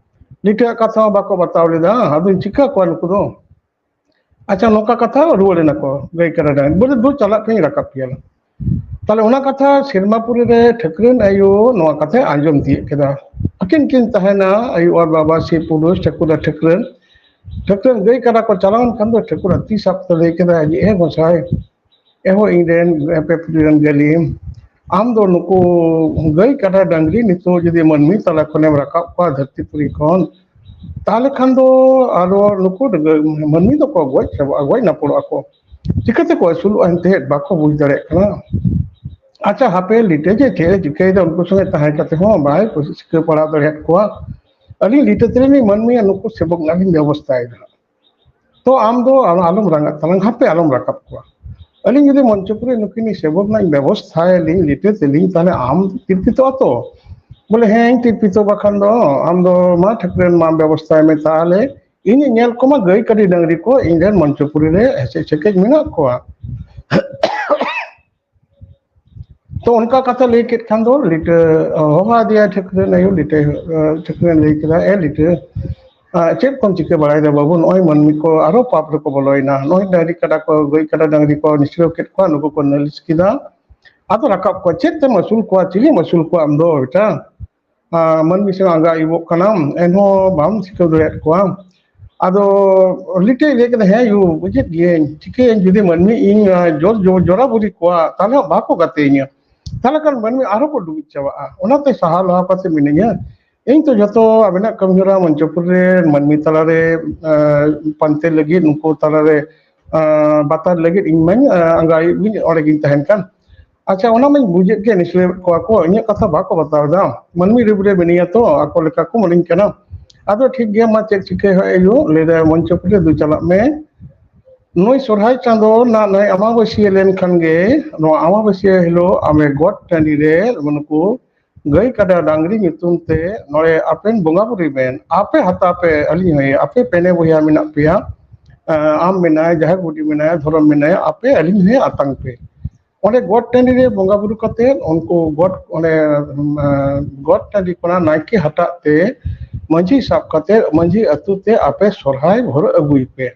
ᱱᱤᱛᱚᱜ ᱠᱟᱛᱷᱟ ᱦᱚᱸ ᱵᱟᱠᱚ ᱵᱟᱛᱟᱣ ᱞᱮᱫᱟ, ᱟᱫᱚᱧ ᱪᱤᱠᱟ ᱠᱚᱣᱟ ᱱᱩᱠᱩ ᱫᱚ? ᱟᱪᱪᱷᱟ, ᱱᱚᱝᱠᱟ ᱠᱟᱛᱷᱟ ᱨᱩᱣᱟᱹᱲ ᱮᱱᱟ ᱠᱚ ᱜᱟᱹᱭ ᱠᱟᱰᱟ ᱰᱟᱝᱨᱤ, ᱵᱚᱞᱮ ᱫᱩ ᱪᱟᱞᱟᱜ ᱯᱮ, ᱨᱟᱠᱟᱵ ᱯᱮᱭᱟ᱾ ᱛᱟᱦᱞᱮ ᱚᱱᱟ ᱠᱟᱛᱷᱟ ᱥᱮᱨᱢᱟᱯᱩᱨᱤ ᱨᱮ ᱴᱷᱟᱹᱠᱨᱟᱹᱱ ᱟᱭᱳ ᱱᱚᱣᱟ ᱠᱟᱛᱷᱟᱭ ᱟᱸᱡᱚᱢ ᱛᱤᱭᱳᱜ ᱠᱮᱫᱟ᱾ ᱟᱹᱠᱤᱱ ᱠᱤᱱ ᱛᱟᱦᱮᱱᱟ, ᱟᱭᱳ ᱟᱨ ᱵᱟᱵᱟ, ᱥᱤ ᱯᱩᱨᱩᱥ, ᱴᱷᱟᱹᱠᱩᱨ ᱟᱨ ᱴᱷᱟᱹᱠᱨᱟᱹᱱ᱾ ᱴᱷᱟᱹᱠᱨᱟᱹᱱ ᱜᱟᱹᱭ ᱠᱟᱰᱟ ᱠᱚ ᱪᱟᱞᱟᱣᱮᱱ ᱠᱷᱟᱱ ᱫᱚ ᱴᱷᱟᱹᱠᱩᱨ ᱟᱨ ᱛᱤ ᱥᱟᱵ ᱠᱟᱛᱮ ᱞᱟᱹᱭ ᱠᱮᱫᱟ ᱡᱮ, ᱮ ᱜᱚᱸᱥᱟᱭ, ᱮ ᱦᱳ ᱤᱧ ᱨᱮᱱ ᱟᱯᱮ ᱯᱩᱨᱤ ᱨᱮᱱ ᱜᱟᱹᱞᱤᱢ, ᱟᱢ ᱫᱚ ᱱᱩᱠᱩ ᱜᱟᱹᱭ ᱠᱟᱰᱟ ᱰᱟᱝᱨᱤ ᱱᱤᱛᱚᱜ ᱡᱩᱫᱤ ᱢᱟᱹᱱᱢᱤ ᱛᱟᱞᱟ ᱠᱷᱚᱱᱮᱢ ᱨᱟᱠᱟᱵ ᱠᱚᱣᱟ ᱫᱷᱟᱹᱨᱛᱤ ᱯᱩᱨᱤ ᱠᱷᱚᱱ, ᱛᱟᱦᱞᱮ ᱠᱷᱟᱱ ᱫᱚ ᱟᱨᱚ ᱱᱩᱠᱩ ᱢᱟᱹᱱᱢᱤ ᱫᱚᱠᱚ ᱜᱚᱡ ᱪᱟᱵᱟᱜᱼᱟ, ᱜᱚᱡ ᱱᱟᱯᱚᱲᱚᱜᱼᱟ ᱠᱚ᱾ ᱪᱤᱠᱟᱹ ᱛᱮᱠᱚ ᱟᱹᱥᱩᱞᱚᱜᱼᱟ ᱮᱱᱛᱮᱫ? ᱵᱟᱠᱚ ᱵᱩᱡᱽ ᱫᱟᱲᱮᱭᱟᱜ ᱠᱟᱱᱟ᱾ ᱟᱪᱪᱷᱟ, ᱦᱟᱯᱮ ᱞᱤᱴᱟᱹ ᱡᱮ ᱪᱮᱫ ᱮ ᱪᱤᱠᱟᱹᱭᱮᱫᱟ, ᱩᱱᱠᱩ ᱥᱚᱸᱜᱮ ᱛᱟᱦᱮᱸ ᱠᱟᱛᱮ ᱦᱚᱸ ᱵᱟᱭ ᱪᱤᱠᱟᱹ ᱯᱟᱲᱟᱣ ᱫᱟᱲᱮᱭᱟᱫ ᱠᱚᱣᱟ᱾ ᱟᱹᱞᱤᱧ ᱞᱤᱴᱟᱹ ᱛᱮᱞᱤᱧ ᱢᱟᱹᱱᱢᱤᱭᱟ ᱱᱩᱠᱩ ᱥᱮᱵᱚᱠ ᱨᱮᱱᱟᱜ ᱞᱤᱧ ᱵᱮᱵᱚᱥᱛᱷᱟᱭᱮᱫᱟ᱾ ᱛᱚ ᱟᱢ ᱫᱚ ᱟᱞᱚᱢ ᱨᱟᱸᱜᱟᱜ ᱛᱟᱞᱟᱝ, ᱦᱟᱯᱮ ᱟᱞᱚᱢ ᱨᱟᱠᱟᱵ ᱠᱚᱣᱟ᱾ ᱟᱹᱞᱤᱧ ᱡᱩᱫᱤ ᱢᱚᱧᱪᱚᱯᱩᱨᱤ ᱱᱩᱠᱤᱱ ᱥᱮᱵᱚᱠ ᱨᱮᱱᱟᱜ ᱤᱧ ᱵᱮᱵᱚᱥᱛᱷᱟᱭᱟᱞᱤᱧ ᱞᱤᱴᱟᱹ ᱛᱮᱞᱤᱧ, ᱛᱟᱦᱞᱮ ᱟᱢ ᱛᱤᱨᱯᱤᱛᱚᱜᱼᱟ ᱛᱚ? ᱵᱚᱞᱮ, ᱦᱮᱸ, ᱤᱧ ᱛᱤᱨᱯᱤᱛᱚ, ᱵᱟᱠᱷᱟᱱ ᱫᱚ ᱟᱢ ᱫᱚ ᱢᱟ ᱴᱷᱟᱹᱠᱨᱟᱹᱱ ᱢᱟ ᱵᱮᱵᱚᱥᱛᱷᱟᱭ ᱢᱮ᱾ ᱛᱟᱦᱞᱮ ᱤᱧ ᱧᱮᱞ ᱠᱚᱢᱟ ᱜᱟᱹᱭ ᱠᱟᱰᱟ ᱰᱟᱝᱨᱤ ᱠᱚ ᱤᱧ ᱨᱮᱱ ᱢᱚᱧᱪᱚᱯᱩᱨᱤ ᱨᱮ ᱦᱮᱥᱮᱡ ᱥᱮᱠᱮᱡ ᱢᱮᱱᱟᱜ ᱠᱚᱣᱟ᱾ ᱛᱚ ᱚᱱᱠᱟ ᱠᱟᱛᱷᱟ ᱞᱟᱹᱭ ᱠᱮᱫ ᱠᱷᱟᱱ ᱫᱚ ᱞᱤᱴᱟᱹ, ᱦᱚᱦᱚ ᱟᱫᱮᱭᱟ ᱴᱷᱟᱹᱠᱨᱟᱹᱱ ᱟᱭᱳ, ᱞᱤᱴᱟᱹ, ᱴᱷᱟᱹᱠᱨᱟᱹᱱ ᱞᱟᱹᱭ ᱠᱮᱫᱟ, ᱮ ᱞᱤᱴᱟᱹ, ᱪᱮᱫ ᱠᱚᱢ ᱪᱤᱠᱟᱹ ᱵᱟᱲᱟᱭᱮᱫᱟ ᱵᱟᱹᱵᱩ? ᱱᱚᱜᱼᱚᱭ ᱢᱟᱹᱱᱢᱤ ᱠᱚ ᱟᱨᱚ ᱯᱟᱯ ᱨᱮᱠᱚ ᱵᱚᱞᱚᱭᱮᱱᱟ᱾ ᱱᱚᱜᱼᱚᱭ ᱰᱟᱹᱝᱨᱤ ᱠᱟᱰᱟ ᱠᱚ, ᱜᱟᱹᱭ ᱠᱟᱰᱟ ᱰᱟᱹᱝᱨᱤ ᱠᱚ ᱱᱤᱥᱲᱟᱹᱣ ᱠᱮᱫ ᱠᱚᱣᱟ, ᱱᱩᱠᱩ ᱠᱚ ᱱᱟᱹᱞᱤᱥ ᱠᱮᱫᱟ᱾ ᱟᱫᱚ ᱨᱟᱠᱟᱵ ᱠᱚᱣᱟ, ᱪᱮᱫ ᱛᱮᱢ ᱟᱹᱥᱩᱞ ᱠᱚᱣᱟ? ᱪᱤᱞᱤᱢ ᱟᱹᱥᱩᱞ ᱠᱚᱣᱟ ᱟᱢ ᱫᱚ ᱵᱮᱴᱟ? ᱢᱟᱹᱱᱢᱤ ᱥᱮ ᱟᱸᱜᱟ ᱟᱹᱭᱩᱵᱚᱜ ᱠᱟᱱᱟᱢ, ᱮᱱᱦᱚᱸ ᱵᱟᱢ ᱥᱤᱠᱷᱟᱹᱣ ᱫᱟᱲᱮᱭᱟᱫ ᱠᱚᱣᱟ᱾ ᱟᱫᱚ ᱞᱤᱴᱟᱹᱭ ᱞᱟᱹᱭ ᱠᱮᱫᱟ, ᱦᱮᱸ ᱭᱩ, ᱵᱩᱡᱮᱫ ᱜᱤᱭᱟᱹᱧ, ᱪᱤᱠᱟᱹᱭᱟᱹᱧ, ᱡᱩᱫᱤ ᱢᱟᱹᱱᱢᱤ ᱤᱧ ᱡᱳᱨ ᱡᱳᱨ ᱡᱚᱨᱟᱵᱩᱨᱤ ᱠᱚᱣᱟ, ᱛᱟᱦᱞᱮ ᱵᱟᱠᱚ ᱜᱟᱛᱮᱧᱟ, ᱛᱟᱦᱞᱮ ᱠᱷᱟᱱ ᱢᱟᱹᱱᱢᱤ ᱟᱨᱦᱚᱸ ᱠᱚ ᱰᱩᱵᱩᱡ ᱪᱟᱵᱟᱜᱼᱟ᱾ ᱚᱱᱟᱛᱮ ᱥᱟᱦᱟ ᱞᱟᱦᱟ ᱠᱟᱛᱮ ᱢᱤᱱᱟᱹᱧᱟ᱾ ᱤᱧ ᱛᱚ ᱡᱚᱛᱚ ᱟᱵᱤᱱᱟᱜ ᱠᱟᱹᱢᱤᱦᱚᱨᱟ ᱢᱚᱧᱪᱚᱯᱩᱨ ᱨᱮ ᱢᱟᱹᱱᱢᱤ ᱛᱟᱞᱟᱨᱮ ᱯᱟᱱᱛᱮ ᱞᱟᱹᱜᱤᱫ, ᱱᱩᱠᱩ ᱛᱟᱞᱟᱨᱮ ᱟᱸ, ᱵᱟᱛᱟᱨ ᱞᱟᱹᱜᱤᱫ ᱤᱧ ᱢᱟᱧ, ᱟᱸ, ᱟᱸᱜᱟ ᱟᱹᱭᱩᱵ ᱜᱤᱧ ᱚᱸᱰᱮ ᱜᱤᱧ ᱛᱟᱦᱮᱱ ᱠᱟᱱ᱾ ᱟᱪᱪᱷᱟ, ᱚᱱᱟ ᱢᱟᱧ ᱵᱩᱡᱮᱫ ᱜᱮ, ᱱᱤᱥᱲᱟᱹᱣᱮᱫ ᱠᱚᱣᱟ ᱠᱚ, ᱤᱧᱟᱹᱜ ᱠᱟᱛᱷᱟ ᱵᱟᱠᱚ ᱵᱟᱛᱟᱣ ᱮᱫᱟ᱾ ᱢᱟᱹᱱᱢᱤ ᱨᱮ ᱵᱚᱞᱮ ᱢᱮᱱᱟᱭᱟ ᱛᱚ, ᱟᱠᱚ ᱞᱮᱠᱟ ᱠᱚ ᱢᱚᱱᱮᱧ ᱠᱟᱱᱟ᱾ ᱟᱫᱚ ᱴᱷᱤᱠ ᱜᱮᱭᱟ, ᱢᱟ ᱪᱮᱫ ᱪᱤᱠᱟᱹᱭ ᱦᱩᱭᱩᱜ, ᱞᱟᱹᱭ ᱫᱟᱭ ᱢᱚᱧᱪᱚᱯᱩᱨᱤ ᱫᱩ ᱪᱟᱞᱟᱜ ᱢᱮ᱾ ᱱᱩᱭ ᱥᱚᱨᱦᱟᱭ ᱪᱟᱸᱫᱚ ᱨᱮᱱᱟᱜ ᱱᱚᱜᱼᱚᱭ ᱟᱢᱟᱵᱟᱹᱥᱭᱟᱹ ᱞᱮᱱᱠᱷᱟᱱ ᱜᱮ, ᱱᱚᱣᱟ ᱟᱢᱟᱵᱟᱹᱥᱭᱟᱹ ᱦᱤᱞᱳᱜ ᱟᱢᱮ ᱜᱚᱴ ᱴᱟᱺᱰᱤ ᱨᱮ ᱱᱩᱠᱩ ᱜᱟᱹᱭ ᱠᱟᱰᱟ ᱰᱟᱝᱨᱤ ᱧᱩᱛᱩᱢ ᱛᱮ ᱱᱚᱰᱮ ᱟᱯᱮᱱ ᱵᱚᱸᱜᱟ ᱵᱩᱨᱩᱭ ᱵᱮᱱ, ᱟᱯᱮ ᱦᱟᱛᱟᱣ ᱯᱮ, ᱟᱹᱞᱤᱧ ᱦᱚᱸ, ᱟᱯᱮ ᱯᱮᱱᱮ ᱵᱚᱭᱦᱟ ᱢᱮᱱᱟᱜ ᱯᱮᱭᱟ, ᱟᱸ, ᱟᱢ ᱢᱮᱱᱟᱭ, ᱡᱟᱦᱮᱨ ᱵᱩᱰᱷᱤ ᱢᱮᱱᱟᱭ, ᱫᱷᱚᱨᱚᱢ ᱢᱮᱱᱟᱭ, ᱟᱯᱮ ᱟᱹᱞᱤᱧ ᱦᱚᱸ ᱟᱛᱟᱝ ᱯᱮ᱾ ᱚᱸᱰᱮ ᱜᱚᱴ ᱴᱟᱺᱰᱤ ᱨᱮ ᱵᱚᱸᱜᱟ ᱵᱩᱨᱩ ᱠᱟᱛᱮ ᱩᱱᱠᱩ ᱜᱚᱴ, ᱚᱸᱰᱮ, ᱟᱸ, ᱜᱚᱴ ᱴᱟᱺᱰᱤ ᱠᱷᱚᱱᱟᱜ ᱱᱟᱭᱠᱮ ᱦᱟᱴᱟᱜ ᱛᱮ ᱢᱟᱹᱡᱷᱤ ᱥᱟᱵ ᱠᱟᱛᱮ ᱢᱟᱹᱡᱷᱤ ᱟᱹᱛᱩ ᱛᱮ ᱟᱯᱮ ᱥᱚᱨᱦᱟᱭ ᱦᱚᱨᱚᱜ ᱟᱹᱜᱩᱭ ᱯᱮ᱾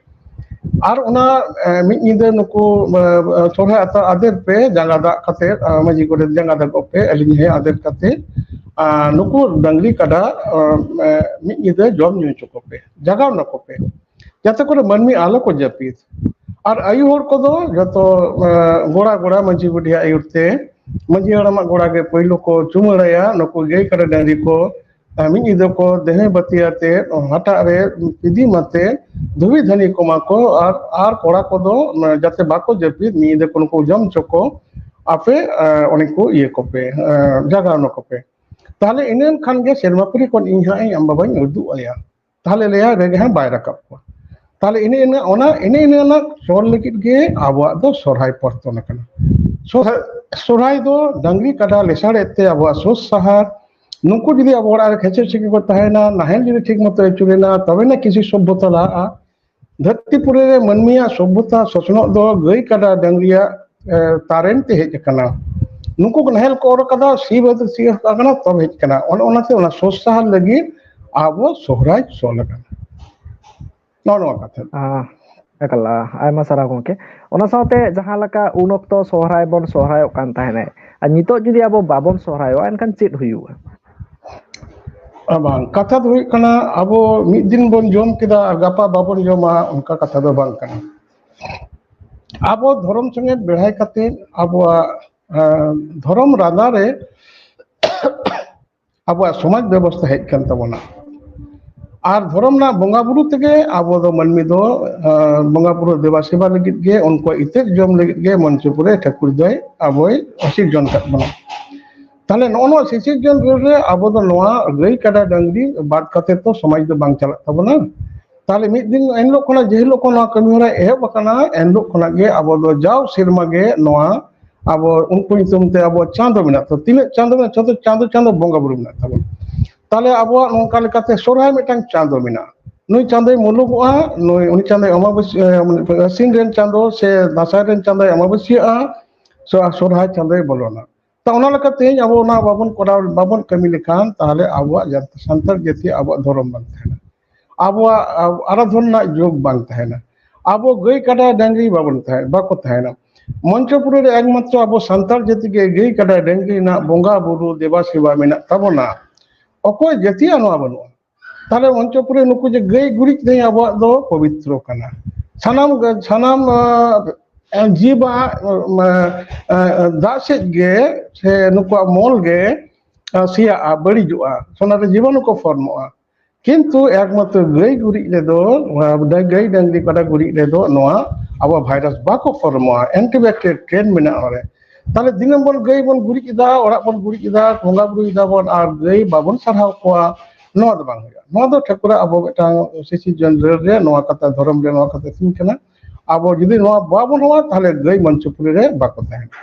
ᱟᱨ ᱚᱱᱟ, ᱮ, ᱢᱤᱫ ᱧᱤᱫᱟᱹ ᱱᱩᱠᱩ, ᱮ, ᱮ, ᱥᱚᱨᱦᱟᱭ ᱟᱛᱟ ᱟᱫᱮᱨ ᱯᱮ, ᱡᱟᱸᱜᱟ ᱫᱟᱜ ᱠᱟᱛᱮ, ᱮ, ᱢᱟᱹᱡᱷᱤ ᱜᱚᱰᱮᱛ ᱡᱟᱸᱜᱟ ᱫᱟᱜᱚᱜ ᱯᱮ, ᱟᱹᱞᱤᱧ ᱦᱮᱸ ᱟᱫᱮᱨ ᱠᱟᱛᱮ, ᱟᱨ ᱱᱩᱠᱩ ᱰᱟᱝᱨᱤ ᱠᱟᱰᱟ, ᱮ, ᱮ, ᱢᱤᱫ ᱧᱤᱫᱟᱹ ᱡᱚᱢ ᱧᱩ ᱦᱚᱪᱚ ᱠᱚᱯᱮ, ᱡᱟᱜᱟᱣ ᱱᱟᱠᱚ ᱯᱮ, ᱡᱟᱛᱮ ᱠᱚᱨᱮ ᱢᱟᱹᱱᱢᱤ ᱟᱞᱚ ᱠᱚ ᱡᱟᱹᱯᱤᱫ᱾ ᱟᱨ ᱟᱭᱩ ᱦᱚᱲ ᱠᱚᱫᱚ ᱡᱚᱛᱚ, ᱮ, ᱜᱚᱲᱟ ᱜᱚᱲᱟ ᱢᱟᱹᱡᱷᱤ ᱵᱩᱰᱷᱤᱭᱟᱜ ᱟᱹᱭᱩᱨ ᱛᱮ, ᱢᱟᱹᱡᱷᱤ ᱦᱟᱲᱟᱢᱟᱜ ᱜᱚᱲᱟ ᱜᱮ ᱯᱳᱭᱞᱳ ᱠᱚ ᱪᱩᱢᱟᱹᱲᱟᱭᱟ, ᱱᱩᱠᱩ ᱜᱟᱹᱭ ᱠᱟᱰᱟ ᱰᱟᱝᱨᱤ ᱠᱚ ᱟᱨ ᱢᱤᱫ ᱧᱤᱫᱟᱹ ᱠᱚ ᱫᱮᱦᱮ ᱵᱟᱹᱛᱤ ᱟᱛᱮ, ᱦᱟᱴᱟᱜ ᱨᱮ ᱯᱤᱫᱤᱢ ᱟᱛᱮ, ᱫᱷᱩᱵᱤ ᱫᱷᱟᱹᱱᱤ ᱠᱚ ᱮᱢᱟ ᱠᱚ, ᱟᱨ, ᱟᱨ ᱠᱚᱲᱟ ᱠᱚᱫᱚ, ᱢᱟᱱᱮ, ᱡᱟᱛᱮ ᱵᱟᱠᱚ ᱡᱟᱹᱯᱤᱫ, ᱢᱤᱫ ᱧᱤᱫᱟᱹ ᱠᱚ ᱱᱩᱠᱩ ᱡᱚᱢ ᱦᱚᱪᱚ ᱠᱚ, ᱟᱯᱮ, ᱮ, ᱚᱱᱮ ᱠᱚ ᱤᱭᱟᱹ ᱠᱚᱯᱮ, ᱮ, ᱡᱟᱜᱟᱣ ᱱᱟ ᱠᱚᱯᱮ᱾ ᱛᱟᱦᱞᱮ ᱤᱱᱟᱹ ᱠᱷᱟᱱ ᱜᱮ ᱥᱮᱨᱢᱟ ᱯᱩᱨᱤ ᱠᱷᱚᱱ ᱤᱧ ᱦᱟᱸᱜ ᱤᱧ ᱟᱢ ᱵᱟᱵᱟᱧ ᱩᱫᱩᱜ ᱟᱭᱟ᱾ ᱛᱟᱦᱞᱮ ᱞᱟᱹᱭᱟ ᱨᱮᱜᱮ ᱦᱟᱸᱜ ᱵᱟᱭ ᱨᱟᱠᱟᱵ ᱠᱚᱣᱟ᱾ ᱛᱟᱦᱞᱮ ᱤᱱᱟᱹ, ᱤᱱᱟᱹ, ᱚᱱᱟ, ᱤᱱᱟᱹ, ᱤᱱᱟᱹ ᱨᱮᱱᱟᱜ ᱪᱚᱞ ᱞᱟᱹᱜᱤᱫ ᱜᱮ ᱟᱵᱚᱣᱟᱜ ᱫᱚ ᱥᱚᱨᱦᱟᱭ ᱯᱚᱨᱛᱚᱱ ᱟᱠᱟᱱᱟ᱾ ᱥᱚᱨᱦᱟᱭ, ᱥᱚᱨᱦᱟᱭ ᱫᱚ ᱰᱟᱝᱨᱤ ᱠᱟᱰᱟ ᱞᱮᱥᱟᱲᱮᱫ ᱛᱮ ᱟᱵᱚᱣᱟᱜ ᱥᱳᱥ ᱥᱟᱦᱟᱨ, ᱱᱩᱠᱩ ᱡᱩᱫᱤ ᱟᱵᱚ ᱚᱲᱟᱜ ᱨᱮ ᱠᱷᱮᱪᱮ ᱥᱮᱠᱮ ᱠᱚ ᱛᱟᱦᱮᱱᱟ, ᱱᱟᱦᱮᱞ ᱡᱩᱫᱤ ᱴᱷᱤᱠ ᱢᱚᱛᱚ ᱟᱹᱪᱩᱨᱮᱱᱟ, ᱛᱚᱵᱮᱱᱟ ᱠᱤᱪᱷᱩ ᱥᱚᱵᱷᱚᱛᱟ ᱞᱟᱦᱟᱜᱼᱟ᱾ ᱫᱷᱟᱹᱨᱛᱤ ᱯᱩᱨᱤ ᱨᱮ ᱢᱟᱹᱱᱢᱤᱭᱟᱜ ᱥᱚᱵᱷᱚᱛᱟ ᱥᱚᱥᱱᱚᱜ ᱫᱚ ᱜᱟᱹᱭ ᱠᱟᱰᱟ ᱰᱟᱝᱨᱤᱭᱟᱜ, ᱮ, ᱛᱟᱨᱮᱱ ᱛᱮ ᱦᱮᱡ ᱟᱠᱟᱱᱟ᱾ ᱱᱩᱠᱩ ᱠᱚ ᱱᱟᱦᱮᱞ ᱠᱚ ᱚᱨ ᱟᱠᱟᱫᱟ, ᱥᱤ ᱵᱟᱹᱫᱽ ᱥᱤ ᱟᱠᱟᱱᱟ, ᱛᱚᱵᱮ ᱦᱮᱡ ᱟᱠᱟᱱᱟ᱾ ᱚᱱᱮ ᱚᱱᱟᱛᱮ ᱚᱱᱟ ᱥᱳᱥ ᱥᱟᱦᱟᱨ ᱞᱟᱹᱜᱤᱫ ᱟᱵᱚ ᱥᱚᱦᱨᱟᱭ ᱥᱚᱞ ᱟᱠᱟᱱᱟ᱾ ᱱᱚᱜᱼᱚ ᱱᱚᱣᱟ ᱠᱟᱛᱷᱟ᱾ ᱟᱸ, ᱮᱠᱟᱞ, ᱟᱭᱢᱟ ᱥᱟᱨᱦᱟᱣ ᱜᱚᱢᱠᱮ᱾ ᱚᱱᱟ ᱥᱟᱶᱛᱮ ᱡᱟᱦᱟᱸ ᱞᱮᱠᱟ ᱩᱱ ᱚᱠᱛᱚ ᱥᱚᱦᱨᱟᱭ ᱵᱚᱱ ᱥᱚᱦᱨᱟᱭᱚᱜ ᱠᱟᱱ ᱛᱟᱦᱮᱱᱟ, ᱟᱨ ᱱᱤᱛᱚᱜ ᱡᱩᱫᱤ ᱟᱵᱚ ᱵᱟᱵᱚᱱ ᱥᱚᱦᱨᱟᱭᱚᱜᱼᱟ, ᱮᱱᱠᱷᱟᱱ ᱪᱮᱫ ᱦᱩᱭᱩᱜᱼᱟ? ᱟᱨ ᱵᱟᱝ, ᱠᱟᱛᱷᱟ ᱫᱚ ᱦᱩᱭᱩᱜ ᱠᱟᱱᱟ, ᱟᱵᱚ ᱢᱤᱫ ᱫᱤᱱ ᱵᱚᱱ ᱡᱚᱢ ᱠᱮᱫᱟ ᱟᱨ ᱜᱟᱯᱟ ᱵᱟᱵᱚᱱ ᱡᱚᱢᱟ, ᱚᱱᱠᱟ ᱠᱟᱛᱷᱟ ᱫᱚ ᱵᱟᱝ ᱠᱟᱱᱟ᱾ ᱟᱵᱚ ᱫᱷᱚᱨᱚᱢ ᱥᱚᱸᱜᱮ ᱵᱮᱲᱦᱟᱭ ᱠᱟᱛᱮ ᱟᱵᱚᱣᱟᱜ, ᱟᱸ, ᱫᱷᱚᱨᱚᱢ ᱨᱟᱫᱟ ᱨᱮ ᱟᱵᱚᱣᱟᱜ ᱥᱚᱢᱟᱡᱽ ᱵᱮᱵᱚᱥᱛᱷᱟ ᱦᱮᱡ ᱠᱟᱱ ᱛᱟᱵᱚᱱᱟ᱾ ᱟᱨ ᱫᱷᱚᱨᱚᱢ ᱨᱮᱱᱟᱜ ᱵᱚᱸᱜᱟ ᱵᱩᱨᱩ ᱛᱮᱜᱮ ᱟᱵᱚ ᱫᱚ ᱢᱟᱹᱱᱢᱤ ᱫᱚ ᱵᱚᱸᱜᱟ ᱵᱩᱨᱩ ᱫᱮᱵᱟ ᱥᱮᱵᱟ ᱞᱟᱹᱜᱤᱫ ᱜᱮ ᱩᱱᱠᱩ ᱤᱛᱟᱹᱫ ᱡᱚᱢ ᱞᱟᱹᱜᱤᱫ ᱜᱮ ᱢᱚᱧᱪᱚᱯᱩᱨᱤ ᱨᱮ ᱴᱷᱟᱹᱠᱩᱨ ᱫᱚᱭ ᱟᱵᱚᱭ ᱥᱤᱨᱡᱚᱱ ᱠᱟᱫ ᱵᱚᱱᱟ᱾ ᱛᱟᱦᱞᱮ ᱱᱚᱜᱼᱚ ᱱᱚᱣᱟ ᱥᱤᱥᱤᱨᱡᱚᱱ ᱨᱮ ᱟᱵᱚ ᱫᱚ ᱱᱚᱣᱟ ᱜᱟᱹᱭ ᱠᱟᱰᱟ ᱰᱟᱹᱝᱨᱤ ᱵᱟᱫ ᱠᱟᱛᱮ ᱛᱚ ᱥᱚᱢᱟᱡᱽ ᱫᱚ ᱵᱟᱝ ᱪᱟᱞᱟᱜ ᱛᱟᱵᱚᱱᱟ᱾ ᱛᱟᱦᱞᱮ ᱢᱤᱫ ᱫᱤᱱ ᱮᱱᱦᱤᱞᱳᱜ ᱠᱷᱚᱱᱟᱜ ᱡᱮ ᱦᱤᱞᱳᱜ ᱠᱷᱚᱱ ᱱᱚᱣᱟ ᱠᱟᱹᱢᱤ ᱦᱚᱨᱟ ᱮᱦᱚᱵ ᱟᱠᱟᱱᱟ, ᱮᱱᱦᱤᱞᱳᱜ ᱠᱷᱚᱱᱟᱜ ᱜᱮ ᱟᱵᱚ ᱫᱚ ᱡᱟᱣ ᱥᱮᱨᱢᱟ ᱜᱮ ᱱᱚᱣᱟ ᱟᱵᱚ ᱩᱱᱠᱩ ᱧᱩᱛᱩᱢ ᱛᱮ ᱟᱵᱚ ᱪᱟᱸᱫᱚ ᱢᱮᱱᱟᱜ ᱛᱟᱵᱚᱱᱟ᱾ ᱛᱤᱱᱟᱹᱜ ᱪᱟᱸᱫᱚ ᱢᱮᱱᱟᱜᱼᱟ, ᱡᱚᱛᱚ ᱪᱟᱸᱫᱚ ᱪᱟᱸᱫᱚ ᱵᱚᱸᱜᱟ ᱵᱩᱨᱩ ᱢᱮᱱᱟᱜ ᱛᱟᱵᱚᱱᱟ᱾ ᱛᱟᱦᱞᱮ ᱟᱵᱚᱣᱟᱜ ᱱᱚᱝᱠᱟ ᱞᱮᱠᱟᱛᱮ ᱥᱚᱨᱦᱟᱭ ᱢᱤᱫᱴᱟᱝ ᱪᱟᱸᱫᱚ ᱢᱮᱱᱟᱜᱼᱟ᱾ ᱱᱩᱭ ᱪᱟᱸᱫᱚᱭ ᱢᱩᱞᱩᱜᱚᱜᱼᱟ, ᱱᱩᱭ ᱩᱱᱤ ᱪᱟᱸᱫᱚᱭ ᱟᱢᱟᱵᱟᱹᱥᱭᱟᱹ, ᱟᱹᱥᱤᱱ ᱨᱮᱱ ᱪᱟᱸᱫᱚ ᱥᱮ ᱫᱟᱸᱥᱟᱭ ᱨᱮᱱ ᱪᱟᱸᱫᱚᱭ ᱟᱢᱟᱵᱟᱹᱥᱭᱟᱹᱜᱼᱟ, ᱥᱚ- ᱥᱚᱨᱦᱟᱭ ᱪᱟᱸᱫᱚᱭ ᱵᱚᱞᱚᱱᱟ᱾ ᱛᱚ ᱚᱱᱟ ᱞᱮᱠᱟᱛᱮ ᱛᱮᱦᱮᱧ ᱟᱵᱚ ᱚᱱᱟ ᱵᱟᱵᱚᱱ ᱠᱚᱨᱟᱣ, ᱵᱟᱵᱚᱱ ᱠᱟᱹᱢᱤ ᱞᱮᱠᱷᱟᱱ ᱛᱟᱦᱞᱮ ᱟᱵᱚᱣᱟᱜ ᱡᱟᱹᱛᱤ, ᱥᱟᱱᱛᱟᱲ ᱡᱟᱹᱛᱤ ᱟᱵᱚᱣᱟᱜ ᱫᱷᱚᱨᱚᱢ ᱵᱟᱝ ᱛᱟᱦᱮᱱᱟ, ᱟᱵᱚᱣᱟᱜ ᱟᱨᱟᱫᱷᱚᱱ ᱨᱮᱱᱟᱜ ᱡᱳᱜᱽ ᱵᱟᱝ ᱛᱟᱦᱮᱱᱟ, ᱟᱵᱚ ᱜᱟᱹᱭ ᱠᱟᱰᱟ ᱰᱟᱹᱝᱨᱤ ᱵᱟᱵᱚᱱ ᱛᱟᱦᱮᱸ, ᱵᱟᱠᱚ ᱛᱟᱦᱮᱱᱟ᱾ ᱢᱚᱧᱪᱚᱯᱩᱨᱤ ᱨᱮ ᱮᱠᱢᱟᱛᱨᱚ ᱟᱵᱚ ᱥᱟᱱᱛᱟᱲ ᱡᱟᱹᱛᱤ ᱜᱮ ᱜᱟᱹᱭ ᱠᱟᱰᱟ ᱰᱟᱹᱝᱨᱤ ᱨᱮᱱᱟᱜ ᱵᱚᱸᱜᱟ ᱵᱩᱨᱩ ᱫᱮᱵᱟ ᱥᱮᱵᱟ ᱢᱮᱱᱟᱜ ᱛᱟᱵᱚᱱᱟ᱾ ᱚᱠᱚᱭ ᱡᱟᱹᱛᱤᱭᱟᱜ ᱱᱚᱣᱟ ᱵᱟᱹᱱᱩᱜᱼᱟ? ᱛᱟᱦᱞᱮ ᱢᱚᱧᱪᱚᱯᱩᱨᱤ ᱱᱩᱠᱩ ᱡᱮ ᱜᱟᱹᱭ ᱜᱩᱨᱤᱡ ᱛᱮ ᱟᱵᱚᱣᱟᱜ ᱫᱚ ᱯᱚᱵᱤᱛᱨᱚ ᱠᱟᱱᱟ᱾ ᱥᱟᱱᱟᱢ ᱥᱟᱱᱟᱢ ᱡᱤᱵᱟᱜ ᱫᱟᱜ ᱥᱮᱫ ᱜᱮ ᱥᱮ ᱱᱩᱠᱩᱣᱟᱜ ᱢᱚᱞ ᱜᱮ ᱥᱮᱭᱟᱜᱼᱟ, ᱵᱟᱹᱲᱤᱡᱚᱜᱼᱟ, ᱚᱱᱟᱨᱮ ᱡᱤᱵᱟᱱᱩ ᱠᱚ ᱯᱷᱚᱨᱢᱚᱜᱼᱟ᱾ ᱠᱤᱱᱛᱩ ᱮᱠᱢᱟᱛᱨᱚ ᱜᱟᱹᱭ ᱜᱩᱨᱤᱡ ᱨᱮᱫᱚ, ᱜᱟᱹᱭ ᱰᱟᱹᱝᱨᱤ ᱠᱟᱰᱟ ᱜᱩᱨᱤᱡ ᱨᱮᱫᱚ ᱱᱚᱣᱟ ᱟᱵᱚ ᱵᱷᱟᱭᱨᱟᱥ ᱵᱟᱠᱚ ᱯᱷᱚᱨᱢᱚᱜᱼᱟ, ᱮᱱᱴᱤᱵᱮᱠᱴᱤᱨᱤᱭᱟᱞ ᱴᱨᱮᱱᱰ ᱢᱮᱱᱟᱜᱼᱟ ᱚᱸᱰᱮ᱾ ᱛᱟᱦᱞᱮ ᱫᱤᱱᱟᱹᱢ ᱵᱚᱱ ᱜᱟᱹᱭ ᱵᱚᱱ ᱜᱩᱨᱤᱡ ᱮᱫᱟ, ᱚᱲᱟᱜ ᱵᱚᱱ ᱜᱩᱨᱤᱡ ᱮᱫᱟ, ᱵᱚᱸᱜᱟ ᱵᱩᱨᱩᱭ ᱫᱟᱵᱚᱱ ᱟᱨ ᱜᱟᱹᱭ ᱵᱟᱵᱚᱱ ᱥᱟᱨᱦᱟᱣ ᱠᱚᱣᱟ, ᱱᱚᱣᱟ ᱫᱚ ᱵᱟᱝ ᱦᱩᱭᱩᱜᱼᱟ᱾ ᱱᱚᱣᱟ ᱫᱚ ᱴᱷᱟᱹᱠᱩᱨᱟᱜ ᱟᱵᱚ ᱢᱤᱫᱴᱟᱝ ᱥᱤᱥᱤᱨᱡᱚᱱ ᱨᱮ ᱱᱚᱣᱟ ᱠᱟᱛᱷᱟ, ᱫᱷᱚᱨᱚᱢ ᱨᱮ ᱱᱚᱣᱟ ᱠᱟᱛᱷᱟ ᱛᱤᱸᱜᱩᱱ ᱠᱟᱱᱟ᱾ ᱟᱵᱚ ᱡᱩᱫᱤ ᱱᱚᱣᱟ ᱵᱟᱵᱚᱱ ᱨᱚᱲᱟ, ᱛᱟᱦᱞᱮ ᱜᱟᱹᱭ ᱢᱚᱧᱪᱚᱯᱩᱨᱤ ᱨᱮ ᱵᱟᱠᱚ ᱛᱟᱦᱮᱱᱟ᱾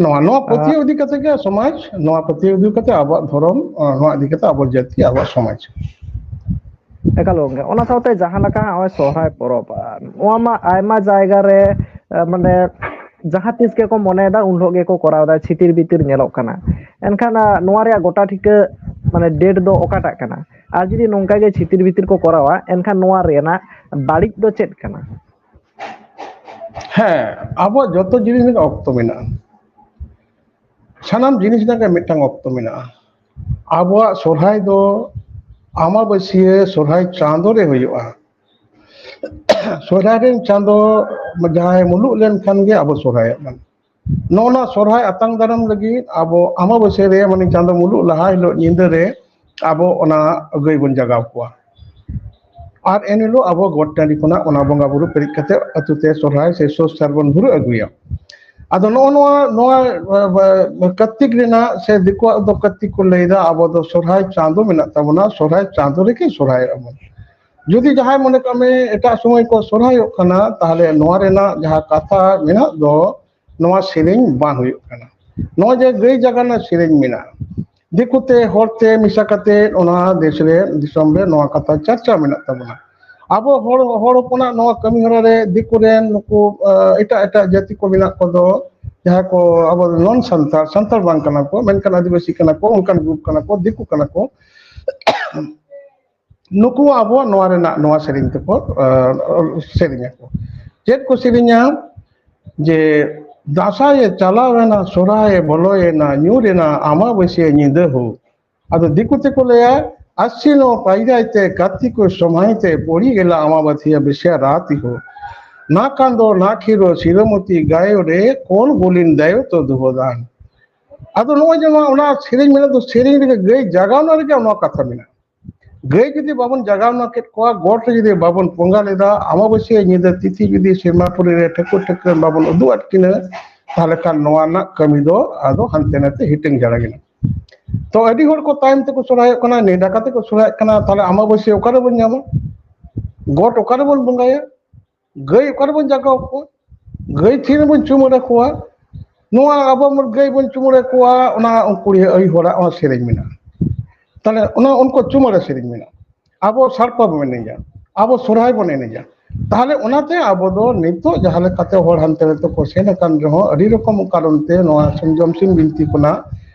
ᱱᱚᱣᱟ ᱱᱚᱣᱟ ᱯᱟᱹᱛᱭᱟᱹᱣ ᱤᱫᱤ ᱠᱟᱛᱮ ᱜᱮ ᱥᱚᱢᱟᱡᱽ, ᱱᱚᱣᱟ ᱯᱟᱹᱛᱭᱟᱹᱣ ᱤᱫᱤ ᱠᱟᱛᱮ ᱟᱵᱚᱣᱟᱜ ᱫᱷᱚᱨᱚᱢ, ᱱᱚᱣᱟ ᱤᱫᱤ ᱠᱟᱛᱮ ᱟᱵᱚ ᱡᱟᱹᱛᱤ, ᱟᱵᱚᱣᱟᱜ ᱥᱚᱢᱟᱡᱽ᱾ ᱮᱠᱟᱞ ᱜᱚᱝᱠᱮ, ᱚᱱᱟ ᱥᱟᱶᱛᱮ ᱡᱟᱦᱟᱸ ᱞᱮᱠᱟ ᱱᱚᱜᱼᱚᱭ ᱥᱚᱦᱨᱟᱭ ᱯᱚᱨᱚᱵᱽ, ᱱᱚᱣᱟ ᱢᱟ ᱟᱭᱢᱟ ᱡᱟᱭᱜᱟ ᱨᱮ, ᱢᱟᱱᱮ ᱡᱟᱦᱟᱸ ᱛᱤᱥ ᱜᱮᱠᱚ ᱢᱚᱱᱮᱭᱮᱫᱟ ᱩᱱ ᱦᱤᱞᱳᱜ ᱜᱮᱠᱚ ᱠᱚᱨᱟᱣ ᱮᱫᱟ, ᱪᱷᱤᱛᱤᱨ ᱵᱤᱛᱤᱨ ᱧᱮᱞᱚᱜ ᱠᱟᱱᱟ᱾ ᱮᱱᱠᱷᱟᱱ ᱱᱚᱣᱟ ᱨᱮᱭᱟᱜ ᱜᱚᱴᱟ ᱴᱷᱤᱠᱟᱹ, ᱢᱟᱱᱮ ᱰᱮᱴ ᱫᱚ ᱚᱠᱟᱴᱟᱜ ᱠᱟᱱᱟ? ᱟᱨ ᱡᱩᱫᱤ ᱱᱚᱝᱠᱟ ᱜᱮ ᱪᱷᱤᱛᱤᱨ ᱵᱤᱛᱤᱨ ᱠᱚ ᱠᱚᱨᱟᱣᱟ, ᱮᱱᱠᱷᱟᱱ ᱱᱚᱣᱟ ᱨᱮᱱᱟᱜ ᱵᱟᱹᱲᱤᱡ ᱫᱚ ᱪᱮᱫ ᱠᱟᱱᱟ? ᱦᱮᱸ, ᱟᱵᱚᱣᱟᱜ ᱡᱚᱛᱚ ᱡᱤᱱᱤᱥ ᱨᱮᱱᱟᱜ ᱚᱠᱛᱚ ᱢᱮᱱᱟᱜᱼᱟ᱾ ᱥᱟᱱᱟᱢ ᱡᱤᱱᱤᱥ ᱨᱮᱱᱟᱜ ᱜᱮ ᱢᱤᱫᱴᱟᱝ ᱚᱠᱛᱚ ᱢᱮᱱᱟᱜᱼᱟ᱾ ᱟᱵᱚᱣᱟᱜ ᱥᱚᱨᱦᱟᱭ ᱫᱚ ᱟᱢᱟᱵᱟᱹᱥᱭᱟᱹ ᱥᱚᱨᱦᱟᱭ ᱪᱟᱸᱫᱚ ᱨᱮ ᱦᱩᱭᱩᱜᱼᱟ᱾ ᱥᱚᱨᱦᱟᱭ ᱨᱮᱱ ᱪᱟᱸᱫᱚ ᱡᱟᱦᱟᱸᱭ ᱢᱩᱞᱩᱜ ᱞᱮᱱᱠᱷᱟᱱ ᱜᱮ ᱟᱵᱚ ᱥᱚᱨᱦᱟᱭᱚᱜ ᱠᱟᱱᱟ᱾ ᱱᱚᱜᱼᱚ ᱱᱚᱣᱟ ᱥᱚᱨᱦᱟᱭ ᱟᱛᱟᱝ ᱫᱟᱨᱟᱢ ᱞᱟᱹᱜᱤᱫ ᱟᱵᱚ ᱟᱢᱟᱵᱟᱹᱥᱭᱟᱹ ᱨᱮ, ᱢᱟᱱᱮ ᱪᱟᱸᱫᱚ ᱢᱩᱞᱩᱜ ᱞᱟᱦᱟ ᱦᱤᱞᱳᱜ ᱧᱤᱫᱟᱹ ᱨᱮ ᱟᱵᱚ ᱚᱱᱟ ᱜᱟᱹᱭ ᱵᱚᱱ ᱡᱟᱜᱟᱣ ᱠᱚᱣᱟ᱾ ᱟᱨ ᱮᱱᱦᱤᱞᱳᱜ ᱟᱵᱚ ᱜᱚᱴ ᱴᱟᱺᱰᱤ ᱠᱷᱚᱱᱟᱜ ᱚᱱᱟ ᱵᱚᱸᱜᱟ ᱵᱩᱨᱩ ᱯᱮᱨᱮᱡ ᱠᱟᱛᱮ ᱟᱹᱛᱩ ᱛᱮ ᱥᱚᱨᱦᱟᱭ ᱥᱮ ᱥᱚᱥ ᱥᱟᱨ ᱵᱚᱱ ᱵᱷᱩᱨᱟᱹᱜ ᱟᱹᱜᱩᱭᱟ᱾ ᱟᱫᱚ ᱱᱚᱜᱼᱚ ᱱᱚᱣᱟ ᱱᱚᱣᱟ ᱠᱟᱨᱛᱤᱠ ᱨᱮᱱᱟᱜ ᱥᱮ ᱫᱤᱠᱩᱣᱟᱜ ᱫᱚ ᱠᱟᱨᱛᱤᱠ ᱠᱚ ᱞᱟᱹᱭᱫᱟ, ᱟᱵᱚ ᱫᱚ ᱥᱚᱨᱦᱟᱭ ᱪᱟᱸᱫᱚ ᱢᱮᱱᱟᱜ ᱛᱟᱵᱚᱱᱟ, ᱥᱚᱨᱦᱟᱭ ᱪᱟᱸᱫᱚ ᱨᱮᱜᱮ ᱥᱚᱨᱦᱟᱭᱚᱜᱼᱟ ᱵᱚᱱ᱾ ᱡᱩᱫᱤ ᱡᱟᱦᱟᱸᱭ ᱢᱚᱱᱮ ᱠᱟᱜ ᱢᱮ ᱮᱴᱟᱜ ᱥᱚᱢᱚᱭ ᱠᱚ ᱥᱚᱨᱦᱟᱭᱚᱜ ᱠᱟᱱᱟ, ᱛᱟᱦᱚᱞᱮ ᱱᱚᱣᱟ ᱨᱮᱱᱟᱜ ᱡᱟᱦᱟᱸ ᱠᱟᱛᱷᱟ ᱢᱮᱱᱟᱜ ᱫᱚ ᱱᱚᱣᱟ ᱥᱮᱨᱮᱧ ᱵᱟᱝ ᱦᱩᱭᱩᱜ ᱠᱟᱱᱟ᱾ ᱱᱚᱜᱼᱚᱭ ᱡᱮ ᱜᱟᱹᱭ ᱡᱟᱜᱟᱣ ᱨᱮᱱᱟᱜ ᱥᱮᱨᱮᱧ ᱢᱮᱱᱟᱜᱼᱟ, ᱫᱤᱠᱩᱛᱮ ᱦᱚᱲᱛᱮ ᱢᱮᱥᱟ ᱠᱟᱛᱮ ᱚᱱᱟ ᱫᱮᱥ ᱨᱮ ᱫᱤᱥᱚᱢ ᱨᱮ ᱱᱚᱣᱟ ᱠᱟᱛᱷᱟ ᱪᱟᱨᱪᱟ ᱢᱮᱱᱟᱜ ᱛᱟᱵᱚᱱᱟ᱾ ᱟᱵᱚ ᱦᱚᱲ ᱦᱚᱲ ᱦᱚᱯᱚᱱᱟᱜ ᱱᱚᱣᱟ ᱠᱟᱹᱢᱤ ᱦᱚᱨᱟ ᱨᱮ ᱫᱤᱠᱩ ᱨᱮᱱ ᱱᱩᱠᱩ ᱮᱴᱟᱜ ᱮᱴᱟᱜ ᱡᱟᱹᱛᱤ ᱠᱚ ᱢᱮᱱᱟᱜ ᱠᱚᱫᱚ, ᱡᱟᱦᱟᱸᱭ ᱠᱚ ᱟᱵᱚ ᱱᱚᱱ ᱥᱟᱱᱛᱟᱲ, ᱥᱟᱱᱛᱟᱲ ᱵᱟᱝ ᱠᱟᱱᱟ ᱠᱚ, ᱢᱮᱱᱠᱷᱟᱱ ᱟᱹᱫᱤᱵᱟᱹᱥᱤ ᱠᱟᱱᱟ ᱠᱚ, ᱚᱱᱠᱟᱱ ᱜᱨᱩᱯ ᱠᱟᱱᱟ ᱠᱚ, ᱫᱤᱠᱩ ᱠᱟᱱᱟ ᱠᱚ, ᱱᱩᱠᱩ ᱟᱵᱚᱣᱟᱜ ᱱᱚᱣᱟ ᱨᱮᱱᱟᱜ ᱱᱚᱣᱟ ᱥᱮᱨᱮᱧ ᱛᱮᱠᱚ ᱥᱮᱨᱮᱧ ᱟᱠᱚ᱾ ᱪᱮᱫ ᱠᱚ ᱥᱮᱨᱮᱧᱟ? ᱡᱮ ᱫᱟᱸᱥᱟᱭᱮ ᱪᱟᱞᱟᱣᱮᱱᱟ, ᱥᱚᱨᱦᱟᱭᱮ ᱵᱚᱞᱚᱭᱮᱱᱟ, ᱧᱩᱨᱮᱱᱟ ᱟᱢᱟᱵᱟᱹᱥᱭᱟᱹ ᱧᱤᱫᱟᱹ ᱦᱳ᱾ ᱟᱫᱚ ᱫᱤᱠᱩ ᱛᱮᱠᱚ ᱞᱟᱹᱭᱟ, ᱟᱥᱤᱱᱚ ᱯᱟᱭᱨᱟᱭ ᱛᱮ ᱠᱟᱨᱛᱤᱠᱚ ᱥᱚᱢᱦᱟᱭ ᱛᱮ ᱯᱚᱲᱤ ᱜᱮᱞᱟ ᱟᱢᱟᱵᱟᱹᱥᱭᱟᱹ ᱵᱮᱥᱭᱟ ᱨᱟᱛᱤ ᱦᱳ᱾ ᱱᱟ ᱠᱟᱸᱫᱚ ᱱᱟ ᱠᱷᱤᱨᱚ ᱥᱤᱨᱚᱢᱚᱛᱤ ᱜᱟᱭᱚ ᱨᱮ ᱠᱚᱱ ᱜᱳᱞᱤᱱ ᱫᱟᱭᱚ ᱛᱚ ᱫᱩᱦᱚᱫᱟᱱ᱾ ᱟᱫᱚ ᱱᱚᱜᱼᱚᱭ ᱡᱮ ᱱᱚᱣᱟ ᱚᱱᱟ ᱥᱮᱨᱮᱧ ᱢᱮᱱᱟᱜ ᱫᱚ, ᱥᱮᱨᱮᱧ ᱨᱮᱜᱮ ᱜᱟᱹᱭ ᱡᱟᱜᱟᱣᱱᱟ ᱨᱮᱜᱮ ᱱᱚᱣᱟ ᱠᱟᱛᱷᱟ ᱢᱮᱱᱟᱜᱼᱟ᱾ ᱜᱟᱹᱭ ᱡᱩᱫᱤ ᱵᱟᱵᱚᱱ ᱡᱟᱜᱟᱣᱱᱟ ᱠᱮᱫ ᱠᱚᱣᱟ, ᱜᱚᱴ ᱨᱮ ᱡᱩᱫᱤ ᱵᱟᱵᱚᱱ ᱵᱚᱸᱜᱟ ᱞᱮᱫᱟ, ᱟᱢᱟᱵᱟᱹᱥᱭᱟᱹ ᱧᱤᱫᱟᱹ ᱛᱤᱛᱷᱤ ᱡᱩᱫᱤ ᱥᱮᱨᱢᱟ ᱯᱩᱨᱤ ᱨᱮ ᱴᱷᱟᱹᱠᱩᱨ ᱴᱷᱟᱹᱠᱨᱟᱹᱱ ᱵᱟᱵᱚᱱ ᱩᱫᱩᱜ ᱟᱫ ᱠᱤᱱᱟ, ᱛᱟᱦᱚᱞᱮ ᱠᱷᱟᱱ ᱱᱚᱣᱟ ᱨᱮᱱᱟᱜ ᱠᱟᱹᱢᱤ ᱫᱚ ᱟᱫᱚ ᱦᱟᱱᱛᱮ ᱱᱟᱛᱮ ᱦᱤᱴᱤᱝ ᱡᱷᱟᱲᱟ ᱜᱮᱱᱟ᱾ ᱛᱚ ᱟᱹᱰᱤ ᱦᱚᱲ ᱠᱚ ᱛᱟᱭᱚᱢ ᱛᱮᱠᱚ ᱥᱚᱨᱦᱟᱭᱚᱜ ᱠᱟᱱᱟ, ᱱᱮᱰᱟ ᱠᱟᱛᱮ ᱠᱚ ᱥᱚᱨᱦᱟᱭᱚᱜ ᱠᱟᱱᱟ, ᱛᱟᱦᱚᱞᱮ ᱟᱢᱟᱵᱟᱹᱥᱭᱟᱹ ᱚᱠᱟ ᱨᱮᱵᱚᱱ ᱧᱟᱢᱟ? ᱜᱚᱴ ᱚᱠᱟ ᱨᱮᱵᱚᱱ ᱵᱚᱸᱜᱟᱭᱟ? ᱜᱟᱹᱭ ᱚᱠᱟ ᱨᱮᱵᱚᱱ ᱡᱟᱜᱟᱣ ᱠᱚᱣᱟ? ᱜᱟᱹᱭ ᱛᱷᱤᱨ ᱵᱚᱱ ᱪᱩᱢᱟᱹᱲᱟ ᱠᱚᱣᱟ? ᱱᱚᱣᱟ ᱟᱵᱚ ᱜᱟᱹᱭ ᱵᱚᱱ ᱪᱩᱢᱟᱹᱲᱟ ᱠᱚᱣᱟ, ᱚᱱᱟ ᱩᱱᱠᱩ ᱟᱹᱭ ᱦᱚᱲᱟᱜ ᱚᱱᱟ ᱥᱮᱨᱮᱧ ᱢᱮᱱᱟᱜᱼᱟ᱾ ᱛᱟᱦᱞᱮ ᱚᱱᱟ ᱩᱱᱠᱩ ᱪᱩᱢᱟᱹᱲᱟ ᱥᱮᱨᱮᱧ ᱢᱮᱱᱟᱜᱼᱟ᱾ ᱟᱵᱚ ᱥᱟᱲᱯᱟ ᱵᱚᱱ ᱮᱱᱮᱡᱟ, ᱟᱵᱚ ᱥᱚᱨᱦᱟᱭ ᱵᱚᱱ ᱮᱱᱮᱡᱟ᱾ ᱛᱟᱦᱞᱮ ᱚᱱᱟᱛᱮ ᱟᱵᱚ ᱫᱚ ᱱᱤᱛᱚᱜ ᱡᱟᱦᱟᱸ ᱞᱮᱠᱟᱛᱮ ᱦᱚᱲ ᱦᱟᱱᱛᱮ ᱱᱟᱛᱮ ᱠᱚ ᱥᱮᱱ ᱟᱠᱟᱱ ᱨᱮᱦᱚᱸ, ᱟᱹᱰᱤ ᱨᱚᱠᱚᱢ ᱠᱟᱨᱚᱱ ᱛᱮ ᱱᱚᱣᱟ ᱥᱤᱧ ᱡᱚᱢ ᱥᱤᱢ ᱵᱤᱱᱛᱤ ᱠᱷᱚᱱᱟᱜ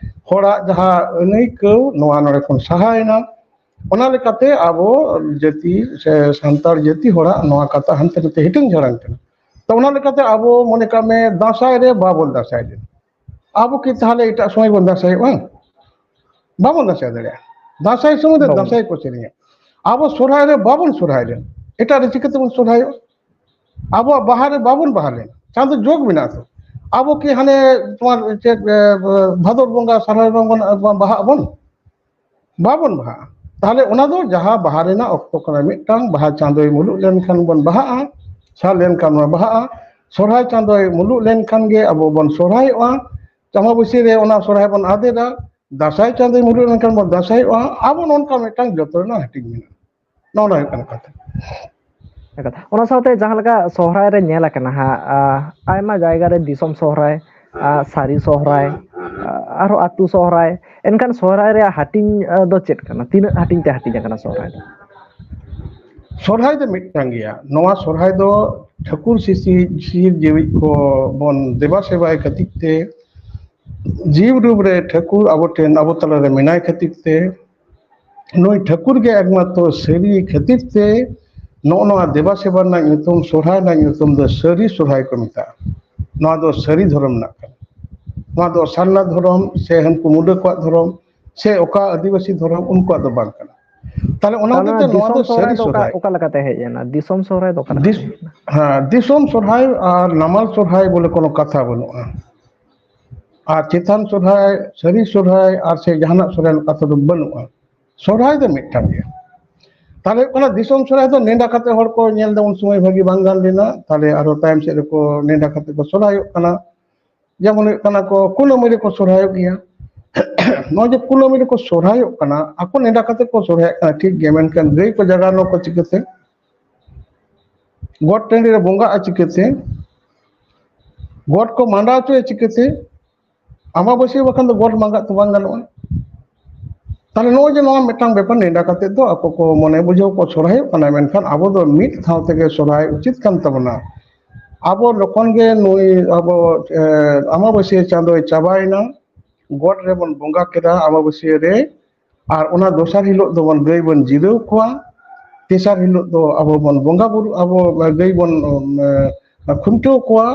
ᱦᱚᱲᱟᱜ ᱡᱟᱦᱟᱸ ᱟᱹᱱᱟᱹᱭᱠᱟᱹᱣ, ᱱᱚᱣᱟ ᱱᱚᱰᱮ ᱠᱷᱚᱱ ᱥᱟᱦᱟᱭᱮᱱᱟ᱾ ᱚᱱᱟ ᱞᱮᱠᱟᱛᱮ ᱟᱵᱚ ᱡᱟᱹᱛᱤ ᱥᱮ ᱥᱟᱱᱛᱟᱲ ᱡᱟᱹᱛᱤ ᱦᱚᱲᱟᱜ ᱱᱚᱣᱟ ᱠᱟᱛᱷᱟ ᱦᱟᱱᱛᱮ ᱱᱟᱛᱮ ᱦᱤᱴᱤᱝ ᱡᱷᱟᱲᱟᱝ ᱠᱟᱱᱟ᱾ ᱛᱚ ᱚᱱᱟ ᱞᱮᱠᱟᱛᱮ ᱟᱵᱚ ᱢᱚᱱᱮ ᱠᱟᱜ ᱢᱮ ᱫᱟᱸᱥᱟᱭ ᱨᱮ ᱵᱟᱵᱚᱱ ᱫᱟᱸᱥᱟᱭ ᱞᱮᱱᱟ, ᱟᱵᱚ ᱠᱤ ᱛᱟᱦᱞᱮ ᱮᱴᱟᱜ ᱥᱚᱢᱚᱭ ᱵᱚᱱ ᱫᱟᱸᱥᱟᱭᱚᱜᱼᱟ? ᱵᱟᱵᱚᱱ ᱫᱟᱸᱥᱟᱭ ᱫᱟᱲᱮᱭᱟᱜᱼᱟ᱾ ᱫᱟᱸᱥᱟᱭ ᱥᱚᱢᱚᱭ ᱫᱚ ᱵᱟᱵᱚᱱ᱾ ᱫᱟᱸᱥᱟᱭ ᱠᱚ ᱥᱮᱨᱮᱧᱟ᱾ ᱟᱵᱚ ᱥᱚᱨᱦᱟᱭ ᱨᱮ ᱵᱟᱵᱚᱱ ᱥᱚᱨᱦᱟᱭ ᱞᱮᱱᱟ, ᱮᱴᱟᱜ ᱨᱮ ᱪᱤᱠᱟᱹ ᱛᱮᱵᱚᱱ ᱥᱚᱨᱦᱟᱭᱚᱜᱼᱟ? ᱟᱵᱚᱣᱟᱜ ᱵᱟᱦᱟ ᱨᱮ ᱵᱟᱵᱚᱱ ᱵᱟᱦᱟ ᱞᱮᱱᱟ, ᱪᱟᱸᱫᱚ ᱡᱳᱜᱽ ᱢᱮᱱᱟᱜᱼᱟ ᱛᱚ᱾ ᱟᱵᱚ ᱠᱤ ᱦᱟᱱᱮ ᱛᱳᱢᱟᱨ ᱪᱮᱫ, ᱮ, ᱵᱷᱟᱫᱚᱨ ᱵᱚᱸᱜᱟ, ᱥᱚᱨᱦᱟᱭ ᱵᱚᱸᱜᱟ ᱵᱚᱱ ᱵᱟᱦᱟᱜ ᱟᱵᱚᱱ? ᱵᱟᱵᱚᱱ ᱵᱟᱦᱟᱜᱼᱟ᱾ ᱛᱟᱦᱚᱞᱮ ᱚᱱᱟ ᱫᱚ ᱡᱟᱦᱟᱸ ᱵᱟᱦᱟ ᱨᱮᱱᱟᱜ ᱚᱠᱛᱚ ᱠᱟᱱᱟ, ᱢᱤᱫᱴᱟᱝ ᱵᱟᱦᱟ ᱪᱟᱸᱫᱚᱭ ᱢᱩᱞᱩᱜ ᱞᱮᱱᱠᱷᱟᱱ ᱵᱚᱱ ᱵᱟᱦᱟᱜᱼᱟ, ᱥᱟᱨ ᱞᱮᱱᱠᱷᱟᱱ ᱵᱚᱱ ᱵᱟᱦᱟᱜᱼᱟ᱾ ᱥᱚᱨᱦᱟᱭ ᱪᱟᱸᱫᱚᱭ ᱢᱩᱞᱩᱜ ᱞᱮᱱᱠᱷᱟᱱ ᱜᱮ ᱟᱵᱚ ᱵᱚᱱ ᱥᱚᱨᱦᱟᱭᱚᱜᱼᱟ᱾ ᱟᱢᱵᱟᱵᱟᱹᱥᱭᱟᱹ ᱨᱮ ᱚᱱᱟ ᱥᱚᱨᱦᱟᱭ ᱵᱚᱱ ᱟᱫᱮᱨᱟ, ᱫᱟᱸᱥᱟᱭ ᱪᱟᱸᱫᱚᱭ ᱢᱩᱞᱩᱜ ᱞᱮᱱᱠᱷᱟᱱ ᱵᱚᱱ ᱫᱟᱸᱥᱟᱭᱚᱜᱼᱟ᱾ ᱟᱵᱚ ᱱᱚᱝᱠᱟ ᱢᱤᱫᱴᱟᱝ ᱡᱚᱛᱚ ᱨᱮᱱᱟᱜ ᱦᱟᱹᱴᱤᱧ ᱢᱮᱱᱟᱜᱼᱟ᱾ ᱱᱚᱜᱼᱚ ᱱᱚᱣᱟ ᱦᱩᱭᱩᱜ ᱠᱟᱱᱟ ᱠᱟᱛᱷᱟ᱾ ᱮᱠᱟᱞ᱾ ᱚᱱᱟ ᱥᱟᱶᱛᱮ ᱡᱟᱦᱟᱸ ᱞᱮᱠᱟ ᱥᱚᱦᱨᱟᱭ ᱨᱮ ᱧᱮᱞ ᱟᱠᱟᱱᱟ ᱦᱟᱸᱜ, ᱟ, ᱟᱭᱢᱟ ᱡᱟᱭᱜᱟ ᱨᱮ ᱫᱤᱥᱚᱢ ᱥᱚᱦᱨᱟᱭ, ᱟ, ᱥᱟᱹᱨᱤ ᱥᱚᱦᱨᱟᱭ, ᱟ, ᱟᱨᱦᱚᱸ ᱟᱹᱛᱩ ᱥᱚᱦᱨᱟᱭ, ᱮᱱᱠᱷᱟᱱ ᱥᱚᱦᱨᱟᱭ ᱨᱮᱭᱟᱜ ᱦᱟᱹᱴᱤᱧ, ᱟ, ᱫᱚ ᱪᱮᱫ ᱠᱟᱱᱟ? ᱛᱤᱱᱟᱹᱜ ᱦᱟᱹᱴᱤᱧ ᱛᱮ ᱦᱟᱹᱴᱤᱧ ᱟᱠᱟᱱᱟ ᱥᱚᱦᱨᱟᱭ ᱫᱚ? ᱥᱚᱨᱦᱟᱭ ᱫᱚ ᱢᱤᱫᱴᱟᱝ ᱜᱮᱭᱟ᱾ ᱱᱚᱣᱟ ᱥᱚᱨᱦᱟᱭ ᱫᱚ ᱴᱷᱟᱹᱠᱩᱨ ᱥᱤᱥᱤ ᱥᱤᱨ ᱡᱤᱣᱤ ᱠᱚ ᱵᱚᱱ ᱫᱮᱵᱟ ᱥᱮᱵᱟᱭ ᱠᱷᱟᱹᱛᱤᱨ ᱛᱮ, ᱡᱤᱣ ᱨᱩᱯ ᱨᱮ ᱴᱷᱟᱹᱠᱩᱨ ᱟᱵᱚ ᱴᱷᱮᱱ, ᱟᱵᱚ ᱛᱟᱞᱟ ᱨᱮ ᱢᱮᱱᱟᱭ ᱠᱷᱟᱹᱛᱤᱨ ᱛᱮ, ᱱᱩᱭ ᱴᱷᱟᱹᱠᱩᱨ ᱜᱮ ᱮᱠᱢᱟᱛᱨᱚ ᱥᱟᱹᱨᱤ ᱠᱷᱟᱹᱛᱤᱨ ᱛᱮ ᱱᱚᱜᱼᱚ ᱱᱚᱣᱟ ᱫᱮᱵᱟ ᱥᱮᱵᱟ ᱨᱮᱱᱟᱜ ᱧᱩᱛᱩᱢ, ᱥᱚᱨᱦᱟᱭ ᱨᱮᱱᱟᱜ ᱧᱩᱛᱩᱢ ᱫᱚ ᱥᱟᱹᱨᱤ ᱥᱚᱨᱦᱟᱭ ᱠᱚ ᱢᱮᱛᱟᱜᱼᱟ᱾ ᱱᱚᱣᱟ ᱫᱚ ᱥᱟᱹᱨᱤ ᱫᱷᱚᱨᱚᱢ ᱨᱮᱱᱟᱜ ᱠᱟᱱᱟ᱾ ᱱᱚᱣᱟ ᱫᱚ ᱥᱟᱨᱱᱟ ᱫᱷᱚᱨᱚᱢ ᱥᱮ ᱦᱟᱹᱱᱠᱩ ᱢᱩᱰᱟᱹ ᱠᱚᱣᱟᱜ ᱫᱷᱚᱨᱚᱢ ᱥᱮ ᱚᱠᱟ ᱟᱹᱫᱤᱵᱟᱹᱥᱤ ᱫᱷᱚᱨᱚᱢ, ᱩᱱᱠᱩᱣᱟᱜ ᱫᱚ ᱵᱟᱝ ᱠᱟᱱᱟ᱾ ᱛᱟᱦᱞᱮ ᱚᱱᱟ ᱛᱟᱦᱞᱮ ᱦᱚᱛᱮᱡ ᱛᱮ ᱱᱚᱣᱟ ᱫᱚ ᱫᱤᱥᱚᱢ ᱥᱚᱦᱨᱟᱭ ᱥᱟᱹᱨᱤ ᱫᱚ ᱚᱠᱟ, ᱥᱚᱨᱦᱟᱭ᱾ ᱚᱠᱟ ᱞᱮᱠᱟᱛᱮ ᱦᱮᱡ ᱮᱱᱟ? ᱫᱤᱥᱚᱢ ᱥᱚᱦᱨᱟᱭ ᱫᱚ ᱚᱠᱟ ᱞᱮᱠᱟᱛᱮ ᱫᱤᱥ- ᱦᱮᱡ ᱮᱱᱟ? ᱦᱮᱸ, ᱫᱤᱥᱚᱢ ᱥᱚᱨᱦᱟᱭ ᱟᱨ ᱱᱟᱢᱟᱞ ᱥᱚᱨᱦᱟᱭ ᱵᱚᱞᱮ ᱠᱳᱱᱳ ᱠᱟᱛᱷᱟ ᱵᱟᱹᱱᱩᱜᱼᱟ᱾ ᱟᱨ ᱪᱮᱛᱟᱱ ᱥᱚᱨᱦᱟᱭ, ᱥᱟᱹᱨᱤ ᱥᱚᱨᱦᱟᱭ ᱟᱨ ᱥᱮ ᱡᱟᱦᱟᱱᱟᱜ ᱥᱚᱨᱦᱟᱭ ᱨᱮᱱᱟᱜ ᱠᱟᱛᱷᱟ ᱫᱚ ᱵᱟᱹᱱᱩᱜᱼᱟ᱾ ᱥᱚᱨᱦᱟᱭ ᱫᱚ ᱢᱤᱫᱴᱟᱝ ᱜᱮᱭᱟ᱾ ᱛᱟᱦᱞᱮ ᱦᱩᱭᱩᱜ ᱠᱟᱱᱟ ᱫᱤᱥᱚᱢ ᱥᱚᱨᱦᱟᱭ ᱫᱚ ᱱᱮᱰᱟ ᱠᱟᱛᱮ ᱦᱚᱲ ᱠᱚ ᱧᱮᱞ ᱮᱫᱟ, ᱩᱱ ᱥᱚᱢᱚᱭ ᱵᱷᱟᱹᱜᱤ ᱵᱟᱝ ᱜᱟᱱ ᱞᱮᱱᱟ, ᱛᱟᱦᱞᱮ ᱟᱨᱦᱚᱸ ᱛᱟᱭᱚᱢ ᱥᱮᱫ ᱨᱮᱠᱚ ᱱᱮᱰᱟ ᱠᱟᱛᱮ ᱠᱚ ᱥᱚᱨᱦᱟᱭᱚᱜ ᱠᱟᱱᱟ᱾ ᱡᱮᱢᱚᱱ ᱦᱩᱭᱩᱜ ᱠᱟᱱᱟ ᱠᱚ ᱠᱩᱱᱟᱹᱢᱤ ᱨᱮᱠᱚ ᱥᱚᱨᱦᱟᱭᱚᱜ ᱜᱮᱭᱟ᱾ ᱱᱚᱜᱼᱚᱭ ᱡᱮ ᱠᱩᱱᱟᱹᱢᱤ ᱨᱮᱠᱚ ᱥᱚᱨᱦᱟᱭᱚᱜ ᱠᱟᱱᱟ, ᱟᱠᱚ ᱱᱮᱰᱟ ᱠᱟᱛᱮ ᱠᱚ ᱥᱚᱨᱦᱟᱭᱚᱜ ᱠᱟᱱᱟ ᱴᱷᱤᱠ ᱜᱮ, ᱢᱮᱱᱠᱷᱟᱱ ᱜᱟᱹᱭ ᱠᱚ ᱡᱟᱜᱟᱣ ᱠᱚ ᱪᱤᱠᱟᱹᱛᱮ? ᱜᱚᱴ ᱴᱟᱺᱰᱤ ᱨᱮ ᱵᱚᱸᱜᱟᱜᱼᱟ ᱪᱤᱠᱟᱹᱛᱮ? ᱜᱚᱴ ᱠᱚ ᱢᱟᱸᱰᱟ ᱦᱚᱪᱚᱭᱟ ᱪᱤᱠᱟᱹᱛᱮ? ᱟᱢᱵᱟᱵᱟᱹᱥᱭᱟᱹ ᱵᱟᱠᱷᱟᱱ ᱫᱚ ᱜᱚᱴ ᱵᱟᱸᱜᱟᱜ ᱛᱚ ᱵᱟᱝ ᱜᱟᱱᱚᱜᱼᱟ᱾ ᱛᱟᱦᱞᱮ ᱱᱚᱜᱼᱚᱭ ᱡᱮ ᱱᱚᱣᱟ ᱢᱤᱫᱴᱟᱝ ᱵᱮᱯᱟᱨ ᱱᱮᱰᱟ ᱠᱟᱛᱮ ᱫᱚ ᱟᱠᱚ ᱠᱚ ᱢᱚᱱᱮ ᱵᱩᱡᱷᱟᱹᱣ ᱠᱚ ᱥᱚᱨᱦᱟᱭᱚᱜ ᱠᱟᱱᱟ, ᱢᱮᱱᱠᱷᱟᱱ ᱟᱵᱚ ᱫᱚ ᱢᱤᱫ ᱥᱟᱶ ᱛᱮᱜᱮ ᱥᱚᱨᱦᱟᱭ ᱩᱪᱤᱛ ᱠᱟᱱ ᱛᱟᱵᱚᱱᱟ᱾ ᱟᱵᱚ ᱡᱚᱠᱷᱚᱱ ᱜᱮ ᱱᱩᱭ ᱟᱵᱚ, ᱮ, ᱟᱢᱵᱟᱵᱟᱹᱥᱭᱟᱹ ᱪᱟᱸᱫᱚᱭ ᱪᱟᱵᱟᱭᱮᱱᱟ, ᱜᱚᱴ ᱨᱮᱵᱚᱱ ᱵᱚᱸᱜᱟ ᱠᱮᱫᱟ ᱟᱢᱵᱟᱵᱟᱹᱥᱭᱟᱹ ᱨᱮ, ᱟᱨ ᱚᱱᱟ ᱫᱚᱥᱟᱨ ᱦᱤᱞᱳᱜ ᱫᱚᱵᱚᱱ ᱜᱟᱹᱭ ᱵᱚᱱ ᱡᱤᱨᱟᱹᱣ ᱠᱚᱣᱟ, ᱛᱮᱥᱟᱨ ᱦᱤᱞᱳᱜ ᱫᱚ ᱟᱵᱚ ᱵᱚᱱ ᱵᱚᱸᱜᱟ ᱵᱩᱨᱩ, ᱟᱵᱚ ᱜᱟᱹᱭ ᱵᱚᱱ, ᱮ, ᱠᱷᱩᱱᱴᱟᱹᱣ ᱠᱚᱣᱟ,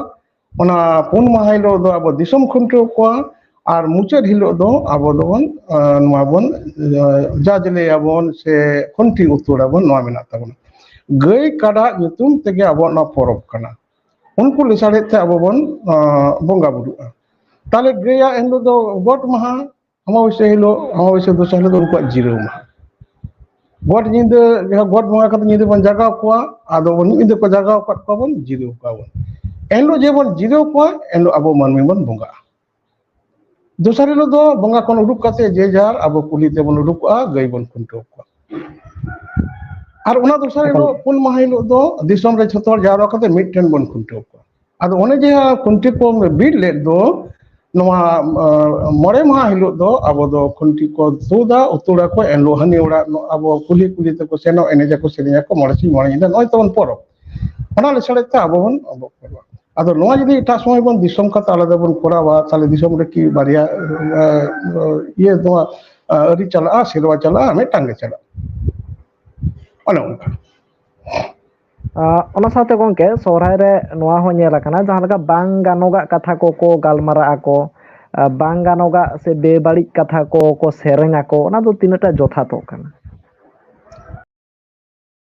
ᱚᱱᱟ ᱯᱩᱱ ᱢᱟᱦᱟ ᱦᱤᱞᱳᱜ ᱫᱚ ᱟᱵᱚ ᱫᱤᱥᱚᱢ ᱠᱷᱩᱱᱴᱟᱹᱣ ᱠᱚᱣᱟ, ᱟᱨ ᱢᱩᱪᱟᱹᱫ ᱦᱤᱞᱳᱜ ᱫᱚ ᱟᱵᱚ ᱫᱚᱵᱚᱱ, ᱟᱸ, ᱱᱚᱣᱟ ᱵᱚᱱ, ᱟᱸ, ᱡᱟᱡᱽᱞᱮᱭᱟᱵᱚᱱ ᱥᱮ ᱠᱷᱩᱱᱴᱤ ᱩᱛᱩᱲᱟᱵᱚᱱ, ᱱᱚᱣᱟ ᱢᱮᱱᱟᱜ ᱛᱟᱵᱚᱱᱟ᱾ ᱜᱟᱹᱭ ᱠᱟᱰᱟ ᱧᱩᱛᱩᱢ ᱛᱮᱜᱮ ᱟᱵᱚᱣᱟᱜ ᱱᱚᱣᱟ ᱯᱚᱨᱚᱵᱽ ᱠᱟᱱᱟ᱾ ᱩᱱᱠᱩ ᱞᱮᱥᱟᱲᱦᱮᱫ ᱛᱮ ᱟᱵᱚ ᱵᱚᱱ, ᱟᱸ, ᱵᱚᱸᱜᱟ ᱵᱩᱨᱩᱜᱼᱟ᱾ ᱛᱟᱦᱞᱮ ᱜᱟᱹᱭᱟᱜ ᱮᱱᱦᱤᱞᱳᱜ ᱫᱚ ᱜᱚᱴ ᱢᱟᱦᱟ, ᱚᱢᱟᱵᱚᱥᱭᱟ ᱦᱤᱞᱳᱜ, ᱚᱢᱟᱵᱚᱥᱭᱟ ᱫᱚᱥᱟᱨ ᱦᱤᱞᱳᱜ ᱫᱚ ᱩᱱᱠᱩᱣᱟᱜ ᱡᱤᱨᱟᱹᱣ ᱢᱟᱦᱟ᱾ ᱜᱚᱴ ᱧᱤᱫᱟᱹ, ᱡᱟᱦᱟᱸ ᱜᱚᱴ ᱵᱚᱸᱜᱟ ᱠᱟᱛᱮ ᱧᱤᱫᱟᱹ ᱵᱚᱱ ᱡᱟᱜᱟᱣ ᱠᱚᱣᱟ, ᱟᱫᱚ ᱢᱤᱫ ᱧᱤᱫᱟᱹ ᱠᱚ ᱡᱟᱜᱟᱣ ᱟᱠᱟᱫ ᱠᱚᱣᱟ ᱵᱚᱱ, ᱡᱤᱨᱟᱹᱣ ᱠᱚᱣᱟ ᱵᱚᱱ᱾ ᱮᱱᱦᱤᱞᱳᱜ ᱡᱮ ᱵᱚᱱ ᱡᱤᱨᱟᱹᱣ ᱠᱚᱣᱟ, ᱮᱱᱦᱤᱞᱳᱜ ᱟᱵᱚ ᱢᱟᱹᱱᱢᱤ ᱵᱚᱱ ᱵᱚᱸᱜᱟᱜᱼᱟ᱾ ᱫᱚᱥᱟᱨ ᱦᱤᱞᱳᱜ ᱫᱚ ᱵᱚᱸᱜᱟ ᱠᱷᱚᱱ ᱩᱰᱩᱠ ᱠᱟᱛᱮ ᱡᱮ ᱡᱟᱨ ᱟᱵᱚ ᱠᱩᱞᱦᱤ ᱛᱮᱵᱚᱱ ᱩᱰᱩᱠᱚᱜᱼᱟ, ᱜᱟᱹᱭ ᱵᱚᱱ ᱠᱷᱩᱱᱴᱟᱹᱣ ᱠᱚᱣᱟ᱾ ᱟᱨ ᱚᱱᱟ ᱫᱚᱥᱟᱨ ᱮᱠᱟᱞ᱾ ᱦᱤᱞᱳᱜ, ᱯᱩᱱ ᱢᱟᱦᱟ ᱦᱤᱞᱳᱜ ᱫᱚ ᱫᱤᱥᱚᱢ ᱨᱮ ᱡᱷᱚᱛᱚ ᱦᱚᱲ ᱡᱟᱣᱨᱟ ᱠᱟᱛᱮ ᱢᱤᱫᱴᱷᱮᱱ ᱵᱚᱱ ᱠᱷᱩᱱᱴᱟᱹᱣ ᱠᱚᱣᱟ᱾ ᱟᱫᱚ ᱚᱱᱮ ᱡᱮ ᱠᱷᱩᱱᱴᱤ ᱠᱚ ᱵᱤᱫ ᱞᱮᱫ ᱫᱚ, ᱱᱚᱣᱟ, ᱟᱸ, ᱢᱚᱬᱮ ᱢᱟᱦᱟ ᱦᱤᱞᱳᱜ ᱫᱚ ᱟᱵᱚ ᱫᱚ ᱠᱷᱩᱱᱴᱤ ᱠᱚ ᱛᱩᱫᱟ, ᱩᱛᱩᱲᱟᱠᱚ, ᱮᱱ ᱦᱤᱞᱳᱜ ᱦᱟᱹᱱᱤ ᱚᱲᱟᱜ, ᱱᱚ-, ᱟᱵᱚ ᱠᱩᱞᱦᱤ ᱠᱩᱞᱦᱤ ᱛᱮᱠᱚ ᱥᱮᱱᱚᱜ, ᱮᱱᱮᱡᱟᱠᱚ, ᱥᱮᱨᱮᱧᱟᱠᱚ, ᱢᱚᱬᱮ ᱥᱤᱧ ᱢᱚᱬᱮ ᱧᱤᱫᱟᱹ, ᱱᱚᱜᱼᱚᱭ ᱛᱟᱵᱚᱱ ᱯᱚᱨᱚᱵᱽ᱾ ᱚᱱᱟ ᱞᱮᱥᱟᱲᱮᱫ ᱛᱮ ᱟᱵᱚ ᱵᱚᱱ ᱟᱵᱚ ᱯᱚᱨᱚᱵᱽ᱾ ᱟᱫᱚ ᱱᱚᱣᱟ ᱡᱩᱫᱤ ᱮᱴᱟᱜ ᱥᱚᱢᱚᱭ ᱵᱚᱱ ᱫᱤᱥᱚᱢ ᱠᱟᱛᱮ ᱟᱞᱟᱫᱟ ᱵᱚᱱ ᱠᱚᱨᱟᱣᱟ, ᱛᱟᱦᱞᱮ ᱫᱤᱥᱚᱢ ᱨᱮ ᱠᱤ ᱵᱟᱨᱭᱟ, ᱟᱸ, ᱤᱭᱟᱹ, ᱱᱚᱣᱟ, ᱟᱸ, ᱟᱹᱨᱤ ᱪᱟᱞᱟᱜᱼᱟ, ᱥᱮᱨᱣᱟ ᱪᱟᱞᱟᱜᱼᱟ? ᱢᱤᱫᱴᱟᱝ ᱜᱮ ᱪᱟᱞᱟᱜᱼᱟ᱾ ᱚᱱᱮ ᱚᱱᱠᱟ᱾ ᱟᱸ, ᱚᱱᱟ ᱥᱟᱶᱛᱮ ᱜᱚᱝᱠᱮ, ᱥᱚᱦᱨᱟᱭ ᱨᱮ ᱱᱚᱣᱟ ᱦᱚᱸ ᱧᱮᱞ ᱟᱠᱟᱱᱟ, ᱡᱟᱦᱟᱸ ᱞᱮᱠᱟ ᱵᱟᱝ ᱜᱟᱱᱚᱜᱟᱜ ᱠᱟᱛᱷᱟ ᱠᱚᱠᱚ ᱜᱟᱞᱢᱟᱨᱟᱜ ᱟᱠᱚ, ᱟᱸ, ᱵᱟᱝ ᱜᱟᱱᱚᱜᱟᱜ ᱥᱮ ᱵᱮᱵᱟᱹᱲᱤᱡ ᱠᱟᱛᱷᱟ ᱠᱚᱠᱚ ᱥᱮᱨᱮᱧ ᱟᱠᱚ, ᱚᱱᱟ ᱫᱚ ᱛᱤᱱᱟᱹᱜ ᱴᱟ ᱡᱚᱛᱷᱟᱛᱚᱜ ᱠᱟᱱᱟ?